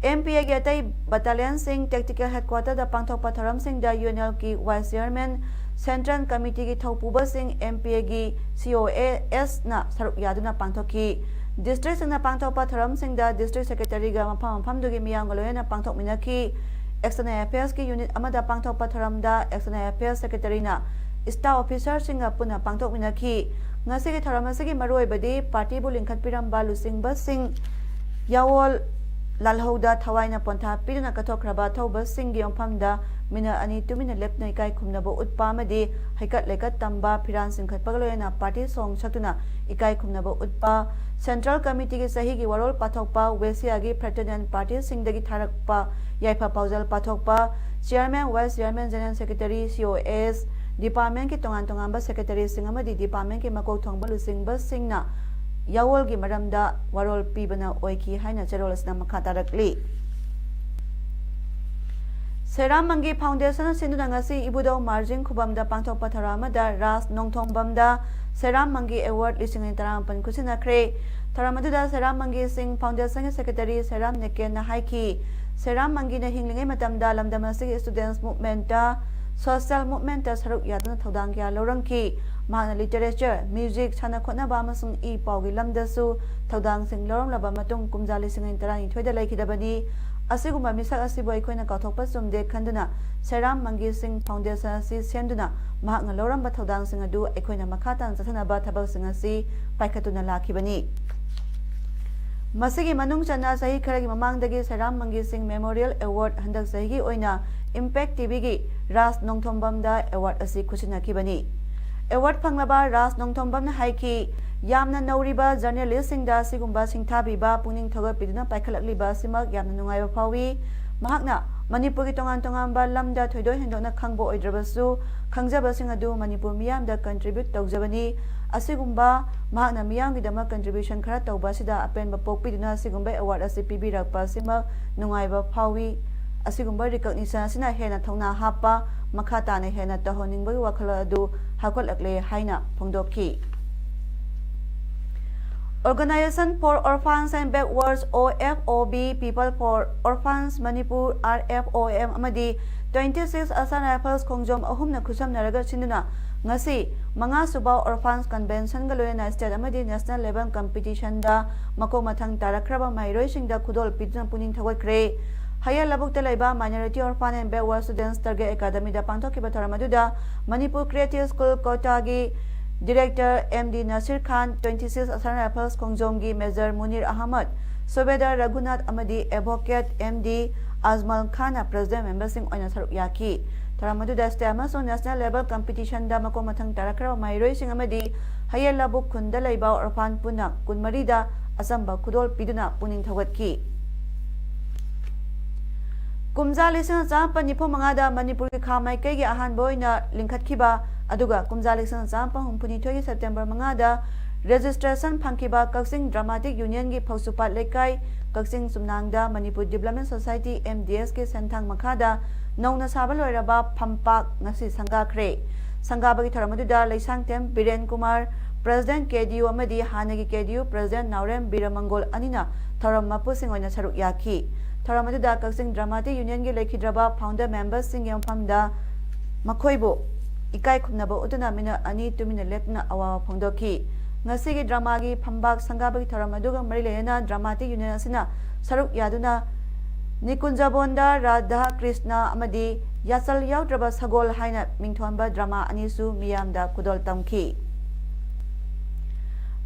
M P A ꯒꯤ ꯑꯇꯩ battalion ꯁꯤꯡ Tactical Headquarter ꯗ ꯄꯥꯡꯊꯣꯛꯄ ꯊꯧꯔꯝꯁꯤꯡꯗ UNL ꯀꯤ Vice Chairman, Central Committee ꯒꯤ ꯊꯧꯄꯨꯕꯁꯤꯡ, M P A ꯒꯤ C O S ꯅ ꯁꯔꯨꯛ ꯌꯥꯗꯨꯅ ꯄꯥꯡꯊꯣꯛꯈꯤ꯫ District ꯁꯤꯡꯅ ꯄꯥꯡꯊꯣꯛꯄ ꯊꯧꯔꯝꯁꯤꯡꯗ District Secretary ꯒ ꯃꯐꯝ ꯃꯐꯝꯗꯨꯒꯤ ꯃꯤꯌꯥꯝꯒ ꯂꯣꯏꯅꯅ ꯄꯥꯡꯊꯣꯛꯃꯤꯟꯅꯈꯤ꯫ External Affairs ꯀꯤ unit ꯑꯃꯗ ꯄꯥꯡꯊꯣꯛꯄ ꯊꯧꯔꯝꯗ External Affairs Secretary ꯅ staff officer ꯁꯤꯡꯒ ꯄꯨꯟꯅ ꯄꯥꯡꯊꯣꯛꯃꯤꯟꯅꯈꯤ꯫ ꯉꯁꯤꯒꯤ ꯊꯧꯔꯝ ꯑꯁꯤꯒꯤ ꯃꯔꯨꯑꯣꯏꯕꯗꯤ party ꯕꯨ ꯂꯤꯡꯈꯠꯄꯤꯔꯝꯕ ꯂꯨꯆꯤꯡꯕꯁꯤꯡ ꯌꯥꯋꯣꯜ ꯂꯥꯜꯍꯧꯗ ꯊꯋꯥꯏꯅ ꯄꯣꯟꯊꯥ ꯄꯤꯗꯨꯅ ꯀꯠꯊꯣꯛꯈ꯭ꯔꯕ ꯑꯊꯧꯕꯁꯤꯡꯒꯤ ꯃꯐꯝꯗ ꯃꯤꯅꯠ ꯑꯅꯤ ꯇꯨꯃꯤꯟꯅ ꯂꯦꯞꯇꯨꯅ ꯏꯀꯥꯏ ꯈꯨꯝꯅꯕ ꯎꯠꯄ ꯑꯃꯗꯤ ꯍꯩꯀꯠ ꯂꯩꯀꯠ ꯇꯝꯕ, ꯐꯤꯔꯥꯟ ꯆꯤꯡꯈꯠꯄꯒ ꯂꯣꯏꯅꯅ party song ꯁꯛꯇꯨꯅ ꯏꯀꯥꯏ ꯈꯨꯝꯅꯕ ꯎꯠꯄ, Central Committee ꯒꯤ ꯆꯍꯤꯒꯤ ꯋꯥꯔꯣꯜ ꯄꯥꯊꯣꯛꯄ, ꯋꯦꯁꯤꯌꯥꯒꯤ fraternal party ꯁꯤꯡꯗꯒꯤ ꯊꯥꯔꯛꯄ ꯌꯥꯏꯐ ꯄꯥꯎꯖꯦꯜ ꯄꯥꯊꯣꯛꯄ, Chairman, Vice Chairman, General Secretary, C O S, Department ꯀꯤ ꯇꯣꯉꯥꯟ ꯇꯣꯉꯥꯟꯕ Secretary ꯁꯤꯡ ꯑꯃꯗꯤ Department ꯀꯤ ꯃꯀꯣꯛ ꯊꯣꯡꯕ ꯂꯨꯆꯤꯡꯕꯁꯤꯡꯅ ꯌꯥꯋꯣꯜꯒꯤ ꯃꯔꯝꯗ ꯋꯥꯔꯣꯜ ꯄꯤꯕꯅ ꯑꯣꯏꯈꯤ ꯍꯥꯏꯅ ꯆꯦꯔꯣꯜ ꯑꯁꯤꯅ ꯃꯈꯥ ꯇꯥꯔꯛꯂꯤ꯫ ꯁꯦꯔꯥꯝ ꯃꯪꯒꯤ Foundation ꯁꯤꯟꯗꯨꯅ ꯉꯁꯤ ꯏꯕꯨꯙꯧ ꯃꯥꯔꯖꯤꯡ ꯈꯨꯕꯝꯗ ꯄꯥꯡꯊꯣꯛꯄ ꯊꯧꯔꯝ ꯑꯃꯗ ꯔꯥꯖ ꯅꯣꯡꯊꯣꯝꯕꯝꯗ ꯁꯦꯔꯥꯝ ꯃꯪꯒꯤ award ꯂꯤꯁꯤꯡ ꯑꯅꯤ ꯇꯔꯥꯃꯥꯄꯟ ꯈꯨꯠꯁꯤꯟꯅꯈ꯭ꯔꯦ꯫ ꯊꯧꯔꯝ ꯑꯗꯨꯗ ꯁꯦꯔꯥꯝ ꯃꯪꯒꯤ ꯁꯤꯡ Foundation ꯒꯤ Secretary ꯁꯦꯔꯥꯝ ꯅꯦꯀꯦꯟꯅ ꯍꯥꯏꯈꯤ, ꯁꯦꯔꯥꯝ ꯃꯪꯒꯤꯅ ꯍꯤꯡꯂꯤꯉꯩ ꯃꯇꯝꯗ ꯂꯝꯗꯝ ꯑꯁꯤꯒꯤ students movement, social movement ꯁꯔꯨꯛ ꯌꯥꯗꯨꯅ ꯊꯧꯗꯥꯡ ꯀꯌꯥ ꯂꯧꯔꯝꯈꯤ꯫ ꯃꯍꯥꯛꯅ literature, music, ꯁꯥꯟꯅ ꯈꯣꯠꯅꯕ ꯑꯃꯁꯨꯡ ꯏ ꯄꯥꯎꯒꯤ ꯂꯝꯗꯁꯨ ꯊꯧꯗꯥꯡꯁꯤꯡ ꯂꯧꯔꯝꯂꯕ ꯃꯇꯨꯡ ꯀꯨꯝꯖꯥ ꯂꯤꯁꯤꯡ ꯑꯅꯤ ꯇꯔꯥꯅꯤꯊꯣꯏꯗ ꯂꯩꯈꯤꯗꯕꯅꯤ꯫ ꯑꯁꯤꯒꯨꯝꯕ ꯃꯤꯁꯛ ꯑꯁꯤꯕꯨ ꯑꯩꯈꯣꯏꯅ ꯀꯥꯎꯊꯣꯛꯄ ꯆꯨꯝꯗꯦ ꯈꯟꯗꯨꯅ ꯁꯦꯔꯥꯝ ꯃꯪꯒꯤ ꯁꯤꯡ Foundation ꯑꯁꯤ ꯁꯦꯝꯗꯨꯅ ꯃꯍꯥꯛꯅ ꯂꯧꯔꯝꯕ ꯊꯧꯗꯥꯡꯁꯤꯡ ꯑꯗꯨ ꯑꯩꯈꯣꯏꯅ ꯃꯈꯥ ꯇꯥꯅ ꯆꯠꯊꯅꯕ ꯊꯕꯛꯁꯤꯡ ꯑꯁꯤ ꯄꯥꯏꯈꯠꯇꯨꯅ ꯂꯥꯛꯈꯤꯕꯅꯤ꯫ ꯃꯁꯤꯒꯤ ꯃꯅꯨꯡ ꯆꯟꯅ ꯆꯍꯤ ꯈꯔꯒꯤ ꯃꯃꯥꯡꯗꯒꯤ ꯁꯦꯔꯥꯝ ꯃꯪꯒꯤ ꯁꯤꯡ Memorial Award ꯍꯟꯗꯛ ꯆꯍꯤꯒꯤ ꯑꯣꯏꯅ Impact T V ꯒꯤ ꯔꯥꯖ ꯅꯣꯡꯊꯣꯝꯕꯝꯗ award ꯑꯁꯤ ꯈꯨꯠꯁꯤꯟꯅꯈꯤꯕꯅꯤ꯫ ꯑꯦꯋꯥꯔꯗ ꯐꯪꯂꯕ ꯔꯥꯖ ꯅꯣꯡꯊꯣꯝꯕꯝꯅ ꯍꯥꯏꯈꯤ, ꯌꯥꯝꯅ ꯅꯧꯔꯤꯕ ꯖꯔꯅꯦꯂꯤꯁꯁꯤꯡꯗ ꯑꯁꯤꯒꯨꯝꯕ ꯁꯤꯡꯊꯥꯕꯤꯕ ꯄꯨꯛꯅꯤꯡ ꯊꯧꯒꯠꯄꯤꯗꯨꯅ ꯄꯥꯏꯈꯠꯂꯛꯂꯤꯕ ꯑꯁꯤꯃꯛ ꯌꯥꯝꯅ ꯅꯨꯡꯉꯥꯏꯕ ꯐꯥꯎꯏ꯫ ꯃꯍꯥꯛꯅ ꯃꯅꯤꯄꯨꯔꯒꯤ ꯇꯣꯉꯥꯟ ꯇꯣꯉꯥꯟꯕ ꯂꯝꯗ ꯊꯣꯏꯗꯣꯛ ꯍꯦꯟꯗꯣꯛꯅ ꯈꯪꯕ ꯑꯣꯏꯗ꯭ꯔꯕꯁꯨ, ꯈꯪꯖꯕꯁꯤꯡ ꯑꯗꯨ ꯃꯅꯤꯄꯨꯔ ꯃꯤꯌꯥꯝꯗ ꯀꯟꯇ꯭ꯔꯤꯕ꯭ꯌꯨꯠ ꯇꯧꯖꯕꯅꯤ꯫ ꯑꯁꯤꯒꯨꯝꯕ ꯃꯍꯥꯛꯅ ꯃꯤꯌꯥꯝꯒꯤꯗꯃꯛ ꯀꯟꯇ꯭ꯔꯤꯕ꯭ꯌꯨꯁꯟ ꯈꯔ ꯇꯧꯕ ꯑꯁꯤꯗ ꯑꯄꯦꯟꯕ ꯄꯣꯛꯄꯤꯗꯨꯅ ꯑꯁꯤꯒꯨꯝꯕ ꯑꯦꯋꯥꯔꯗ ꯑꯁꯤ ꯄꯤꯕꯤꯔꯛꯄ ꯑꯁꯤꯃꯛ ꯅꯨꯡꯉꯥꯏꯕ ꯐꯥꯎꯏ꯫ ꯑꯁꯤꯒꯨꯝꯕ ꯔꯤꯀꯣꯛꯅꯤꯁꯟ ꯑꯁꯤꯅ ꯍꯦꯟꯅ ꯊꯧꯅꯥ ꯍꯥꯞꯄ, ꯃꯈꯥ ꯇꯥꯅ ꯍꯦꯟꯅ ꯇꯧꯍꯟꯅꯤꯡꯕꯒꯤ ꯋꯥꯈꯜ ꯑꯗꯨ ꯍꯧꯒꯠꯂꯛꯂꯦ ꯍꯥꯏꯅ ꯐꯣꯡꯗꯣꯛꯈꯤ꯫ Organisation for Orphans and Backwards, O F O B, People for Orphans Manipur, R F O M, ꯑꯃꯗꯤ twenty six Assam Rifles ꯈꯣꯡꯖꯣꯝ ꯑꯍꯨꯝꯅ ꯈꯨꯠꯁꯝꯅꯔꯒ ꯁꯤꯟꯗꯨꯅ ꯉꯁꯤ ꯃꯉꯥꯁꯨꯕ Orphans Conventionꯒ ꯂꯣꯏꯅꯅ state ꯑꯃꯗꯤ national level competitionꯗ ꯃꯀꯣꯛ ꯃꯊꯪ ꯇꯥꯔꯛꯈ꯭ꯔꯕ ꯃꯍꯩꯔꯣꯏꯁꯤꯡꯗ ꯈꯨꯗꯣꯜ ꯄꯤꯗꯨꯅ ꯄꯨꯛꯅꯤꯡ ꯊꯧꯒꯠꯈ꯭ꯔꯦ꯫ ꯍꯌꯦꯜ ꯂꯧꯕꯨꯛꯇ ꯂꯩꯕ Minority Orphan and Backward Students Target Academyꯗ ꯄꯥꯡꯊꯣꯛꯈꯤꯕ ꯊꯧꯔꯝ ꯑꯗꯨꯗ Manipur Creative School Quotaꯒꯤ Director M D Nasir Khan, twenty six Assam Rifles ꯈꯣꯡꯖꯣꯝꯒꯤ Major Munir Ahmed, Subedar Raghunath ꯑꯃꯗꯤ Advocate M D Ajmal Khanꯅ President memberꯁꯤꯡ ꯑꯣꯏꯅ ꯁꯔꯨꯛ ꯌꯥꯈꯤ꯫ ꯊꯧꯔꯝ ꯑꯗꯨꯗ state ꯑꯃꯁꯨꯡ national level competitionꯗ ꯃꯀꯣꯛ ꯃꯊꯪ ꯇꯥꯔꯛꯈ꯭ꯔꯕ ꯃꯍꯩꯔꯣꯏꯁꯤꯡ ꯑꯃꯗꯤ ꯍꯌꯦꯜ ꯂꯧꯕꯨꯛ ꯈꯨꯟꯗ ꯂꯩꯕ orphan ꯄꯨꯟꯅ ꯀꯨꯟꯃꯔꯤꯗ ꯑꯆꯝꯕ ꯈꯨꯗꯣꯜ ꯄꯤꯗꯨꯅ ꯄꯨꯛꯅꯤꯡ ꯊꯧꯒꯠꯈꯤ꯫ ꯀꯨꯝꯖꯥ ꯂꯤꯁꯤꯡ ꯑꯃ ꯆꯥꯃꯥꯄꯟ ꯅꯤꯐꯨ ꯃꯉꯥꯗ ꯃꯅꯤꯄꯨꯔꯒꯤ ꯈꯥ ꯃꯥꯏꯀꯩꯒꯤ ꯑꯍꯥꯟꯕ ꯑꯣꯏꯅ ꯂꯤꯡꯈꯠꯈꯤꯕ, ꯑꯗꯨꯒ ꯀꯨꯝꯖꯥ ꯂꯤꯁꯤꯡ ꯑꯃ ꯆꯥꯃꯥꯄꯟ ꯍꯨꯝꯐꯨꯅꯤꯊꯣꯏꯒꯤ September ꯃꯉꯥꯗ registration ꯐꯪꯈꯤꯕ ꯀꯛꯆꯤꯡ Dramatic Unionꯒꯤ ꯐꯧꯁꯨꯄꯥꯠ ꯂꯩꯀꯥꯏ, ꯀꯛꯆꯤꯡ ꯆꯨꯝꯅꯥꯡꯗ Manipur Development Society, M D Sꯀꯤ ꯁꯦꯟꯊꯥꯡ ꯃꯈꯥꯗ ꯅꯧꯅ ꯁꯥꯕ ꯂꯣꯏꯔꯕ ꯐꯝꯄꯥꯛ ꯉꯁꯤ ꯁꯪꯒꯥꯈ꯭ꯔꯦ꯫ ꯁꯪꯒꯥꯕꯒꯤ ꯊꯧꯔꯝ ꯑꯗꯨꯗ Leishangthem Biren Kumar, President K D U ꯑꯃꯗꯤ ꯍꯥꯟꯅꯒꯤ K D U President ꯅꯥꯎꯔꯦꯝ ꯕꯤꯔꯃꯪꯒꯣꯜ ꯑꯅꯤꯅ ꯊꯧꯔꯝ ꯃꯄꯨꯁꯤꯡ ꯑꯣꯏꯅ ꯁꯔꯨꯛ ꯌꯥꯈꯤ꯫ ꯊꯧꯔꯝ ꯑꯗꯨꯗ ꯀꯛꯆꯤꯡ Dramatic Unionꯒꯤ ꯂꯩꯈꯤꯗ꯭ꯔꯕ founder memberꯁꯤꯡꯒꯤ ꯃꯐꯝꯗ ꯃꯈꯣꯏꯕꯨ ꯏꯀꯥꯏ ꯈꯨꯝꯅꯕ ꯎꯠꯇꯨꯅ ꯃꯤꯅꯠ ꯑꯅꯤ ꯇꯨꯃꯤꯟꯅ ꯂꯦꯞꯇꯨꯅ ꯑꯋꯥꯕ ꯐꯣꯡꯗꯣꯛꯈꯤ꯫ ꯉꯁꯤꯒꯤ dramaꯒꯤ ꯐꯝꯕꯥꯛ ꯁꯪꯒꯥꯕꯒꯤ ꯊꯧꯔꯝ ꯑꯗꯨꯒ ꯃꯔꯤ ꯂꯩꯅꯅ Dramatic Union ꯑꯁꯤꯅ ꯁꯔꯨꯛ ꯌꯥꯗꯨꯅ ꯅꯤꯀꯨꯟꯖꯕꯣꯟꯗ ꯔꯥꯙꯥ ꯀ꯭ꯔꯤꯁꯅ ꯑꯃꯗꯤ ꯌꯥꯆꯜ ꯌꯥꯎꯗ꯭ꯔꯕ ꯁꯒꯣꯜ ꯍꯥꯏꯅ ꯃꯤꯡꯊꯣꯟꯕ drama ꯑꯅꯤꯁꯨ ꯃꯤꯌꯥꯝꯗ ꯈꯨꯗꯣꯜ ꯇꯝꯈꯤ꯫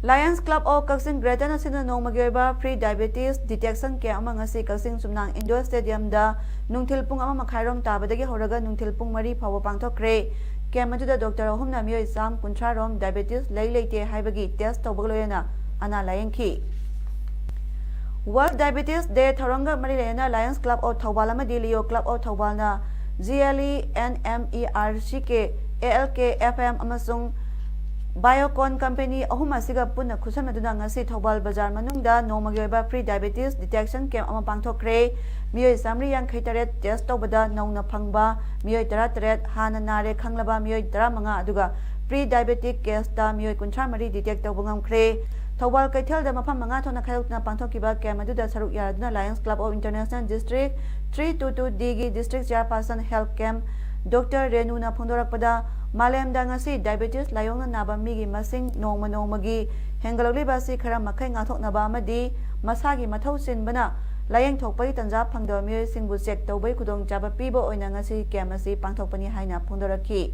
Lions Club of ꯀꯛꯆꯤꯡ Greaterꯅ ꯁꯤꯟꯗꯨꯅ ꯅꯣꯡꯃꯒꯤ ꯑꯣꯏꯕ free diabetes detection camp ꯑꯃ ꯉꯁꯤ ꯀꯛꯆꯤꯡ ꯆꯨꯝꯅꯥꯡ indoor stadiumꯗ ꯅꯨꯡꯊꯤꯜ ꯄꯨꯡ ꯑꯃ ꯃꯈꯥꯏꯔꯣꯝ ꯇꯥꯕꯗꯒꯤ ꯍꯧꯔꯒ ꯅꯨꯡꯊꯤꯜ ꯄꯨꯡ ꯃꯔꯤ ꯐꯥꯎꯕ ꯄꯥꯡꯊꯣꯛꯈ꯭ꯔꯦ꯫ ꯀꯦꯝꯞ ꯑꯗꯨꯗ ꯗꯣꯛꯇꯔ ꯑꯍꯨꯝꯅ ꯃꯤꯑꯣꯏ ꯆꯥꯝ ꯀꯨꯟꯊ꯭ꯔꯥ ꯔꯣꯝ ꯗꯥꯏꯕꯦꯇꯤꯁ ꯂꯩ ꯂꯩꯇꯦ ꯍꯥꯏꯕꯒꯤ ꯇꯦꯁ ꯇꯧꯕꯒ ꯂꯣꯏꯅꯅ ꯑꯅꯥ ꯂꯥꯌꯦꯡꯈꯤ꯫ ꯋꯥꯔꯜꯗ ꯗꯥꯏꯕꯦꯇꯤꯁ ꯗꯦ ꯊꯧꯔꯝꯒ ꯃꯔꯤ ꯂꯩꯅꯅ Lions Club of ꯊꯧꯕꯥꯜ ꯑꯃꯗꯤ Leo Club of ꯊꯧꯕꯥꯜꯅ G L E N M E R C K, A L K F M ꯑꯃꯁꯨꯡ ꯕꯥꯏꯑꯣꯀꯣꯟ ꯀꯝꯄꯦꯅꯤ ꯑꯍꯨꯝ ꯑꯁꯤꯒ ꯄꯨꯟꯅ ꯈꯨꯠꯁꯝꯅꯗꯨꯅ ꯉꯁꯤ ꯊꯧꯕꯥꯜ ꯕꯖꯥꯔ ꯃꯅꯨꯡꯗ ꯅꯣꯡꯃꯒꯤ ꯑꯣꯏꯕ ꯐ꯭ꯔꯤ ꯗꯥꯏꯕꯦꯇꯤꯁ ꯗꯤꯇꯦꯛꯁꯟ ꯀꯦꯝꯞ ꯑꯃ ꯄꯥꯡꯊꯣꯛꯈ꯭ꯔꯦ꯫ ꯃꯤꯑꯣꯏ ꯆꯥꯃꯔꯤ ꯌꯥꯡꯈꯩ ꯇꯔꯦꯠ ꯇꯦꯁ ꯇꯧꯕꯗ ꯅꯧꯅ ꯐꯪꯕ ꯃꯤꯑꯣꯏ ꯇꯔꯥ ꯇꯔꯦꯠ, ꯍꯥꯟꯅ ꯅꯥꯔꯦ ꯈꯪꯂꯕ ꯃꯤꯑꯣꯏ ꯇꯔꯥꯃꯉꯥ, ꯑꯗꯨꯒ ꯄ꯭ꯔꯤ ꯗꯥꯏꯕꯦꯇꯤꯛ ꯀꯦꯁꯇ ꯃꯤꯑꯣꯏ ꯀꯨꯟꯊ꯭ꯔꯥ ꯃꯔꯤ ꯗꯤꯇꯦꯛ ꯇꯧꯕ ꯉꯝꯈ꯭ꯔꯦ꯫ ꯊꯧꯕꯥꯜ ꯀꯩꯊꯦꯜꯗ ꯃꯐꯝ ꯃꯉꯥ ꯊꯣꯛꯅ ꯈꯥꯏꯗꯣꯛꯇꯨꯅ ꯄꯥꯡꯊꯣꯛꯈꯤꯕ ꯀꯦꯝꯞ ꯑꯗꯨꯗ ꯁꯔꯨꯛ ꯌꯥꯗꯨꯅ Lions Club of International District three two two D ꯒꯤ ꯗꯤꯁꯇ꯭ꯔꯤꯛ ꯆꯤꯌꯥꯔꯄꯥꯔꯁꯟ ꯍꯦꯜꯊ ꯀꯦꯝꯞ ꯗꯣꯛꯇꯔ ꯔꯦꯅꯨꯅ ꯐꯣꯡꯗꯣꯔꯛꯄꯗ, ꯃꯥꯂꯦꯝꯗ ꯉꯁꯤ ꯗꯥꯏꯕꯦꯇꯤꯁ ꯂꯥꯏꯑꯣꯡꯅ ꯅꯥꯕ ꯃꯤꯒꯤ ꯃꯁꯤꯡ ꯅꯣꯡꯃ ꯅꯣꯡꯃꯒꯤ ꯍꯦꯟꯒꯠꯂꯛꯂꯤꯕ ꯑꯁꯤ ꯈꯔ ꯃꯈꯩ ꯉꯥꯛꯊꯣꯛꯅꯕ ꯑꯃꯗꯤ ꯃꯁꯥꯒꯤ ꯃꯊꯧ ꯆꯤꯟꯕꯅ ꯂꯥꯌꯦꯡꯊꯣꯛꯄꯒꯤ ꯇꯟꯖꯥ ꯐꯪꯗꯕ ꯃꯤꯑꯣꯏꯁꯤꯡꯕꯨ ꯆꯦꯛ ꯇꯧꯕꯒꯤ ꯈꯨꯗꯣꯡꯆꯥꯕ ꯄꯤꯕ ꯑꯣꯏꯅ ꯉꯁꯤ ꯀꯦꯝꯞ ꯑꯁꯤ ꯄꯥꯡꯊꯣꯛꯄꯅꯤ ꯍꯥꯏꯅ ꯐꯣꯡꯗꯣꯔꯛꯈꯤ꯫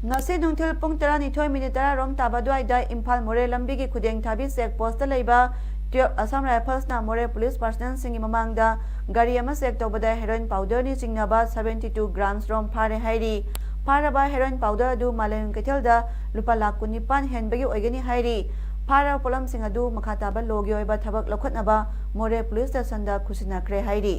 ꯉꯁꯤ ꯅꯨꯡꯊꯤꯜ ꯄꯨꯡ ꯇꯔꯥꯅꯤꯊꯣꯏ ꯃꯤꯅꯤꯠ ꯇꯔꯥ ꯔꯣꯝ ꯇꯥꯕ ꯑꯗꯨꯋꯥꯏꯗ ꯏꯝꯐꯥꯜ ꯃꯣꯔꯦ ꯂꯝꯕꯤꯒꯤ ꯈꯨꯗꯦꯡ ꯊꯥꯕꯤ ꯆꯦꯛ ꯄꯣꯁꯇ ꯂꯩꯕ twelve Assam Riflesꯅ ꯃꯣꯔꯦ ꯄꯨꯂꯤꯁ ꯄꯥꯔꯁꯅꯦꯜꯁꯤꯡꯒꯤ ꯃꯃꯥꯡꯗ ꯒꯥꯔꯤ ꯑꯃ ꯆꯦꯛ ꯇꯧꯕꯗ ꯍꯦꯔꯣꯏꯟ ꯄꯥꯎꯗꯔꯅꯤ ꯆꯤꯡꯅꯕ seventy two grams ꯔꯣꯝ ꯐꯥꯔꯦ ꯍꯥꯏꯔꯤ꯫ ꯐꯥꯔꯕ ꯍꯦꯔꯣꯏꯟ ꯄꯥꯎꯗꯔ ꯑꯗꯨ ꯃꯥꯂꯦꯝ ꯀꯩꯊꯦꯜꯗ ꯂꯨꯄꯥ ꯂꯥꯈ ꯀꯨꯟꯅꯤꯄꯥꯟ ꯍꯦꯟꯕꯒꯤ ꯑꯣꯏꯒꯅꯤ ꯍꯥꯏꯔꯤ꯫ ꯐꯥꯔꯕ ꯄꯣꯠꯂꯝꯁꯤꯡ ꯑꯗꯨ ꯃꯈꯥ ꯇꯥꯕ ꯂꯣꯒꯤ ꯑꯣꯏꯕ ꯊꯕꯛ ꯂꯧꯈꯠꯅꯕ ꯃꯣꯔꯦ ꯄꯨꯂꯤꯁ ꯁ꯭ꯇꯦꯁꯟꯗ ꯈꯨꯠꯁꯤꯟꯅꯈ꯭ꯔꯦ ꯍꯥꯏꯔꯤ꯫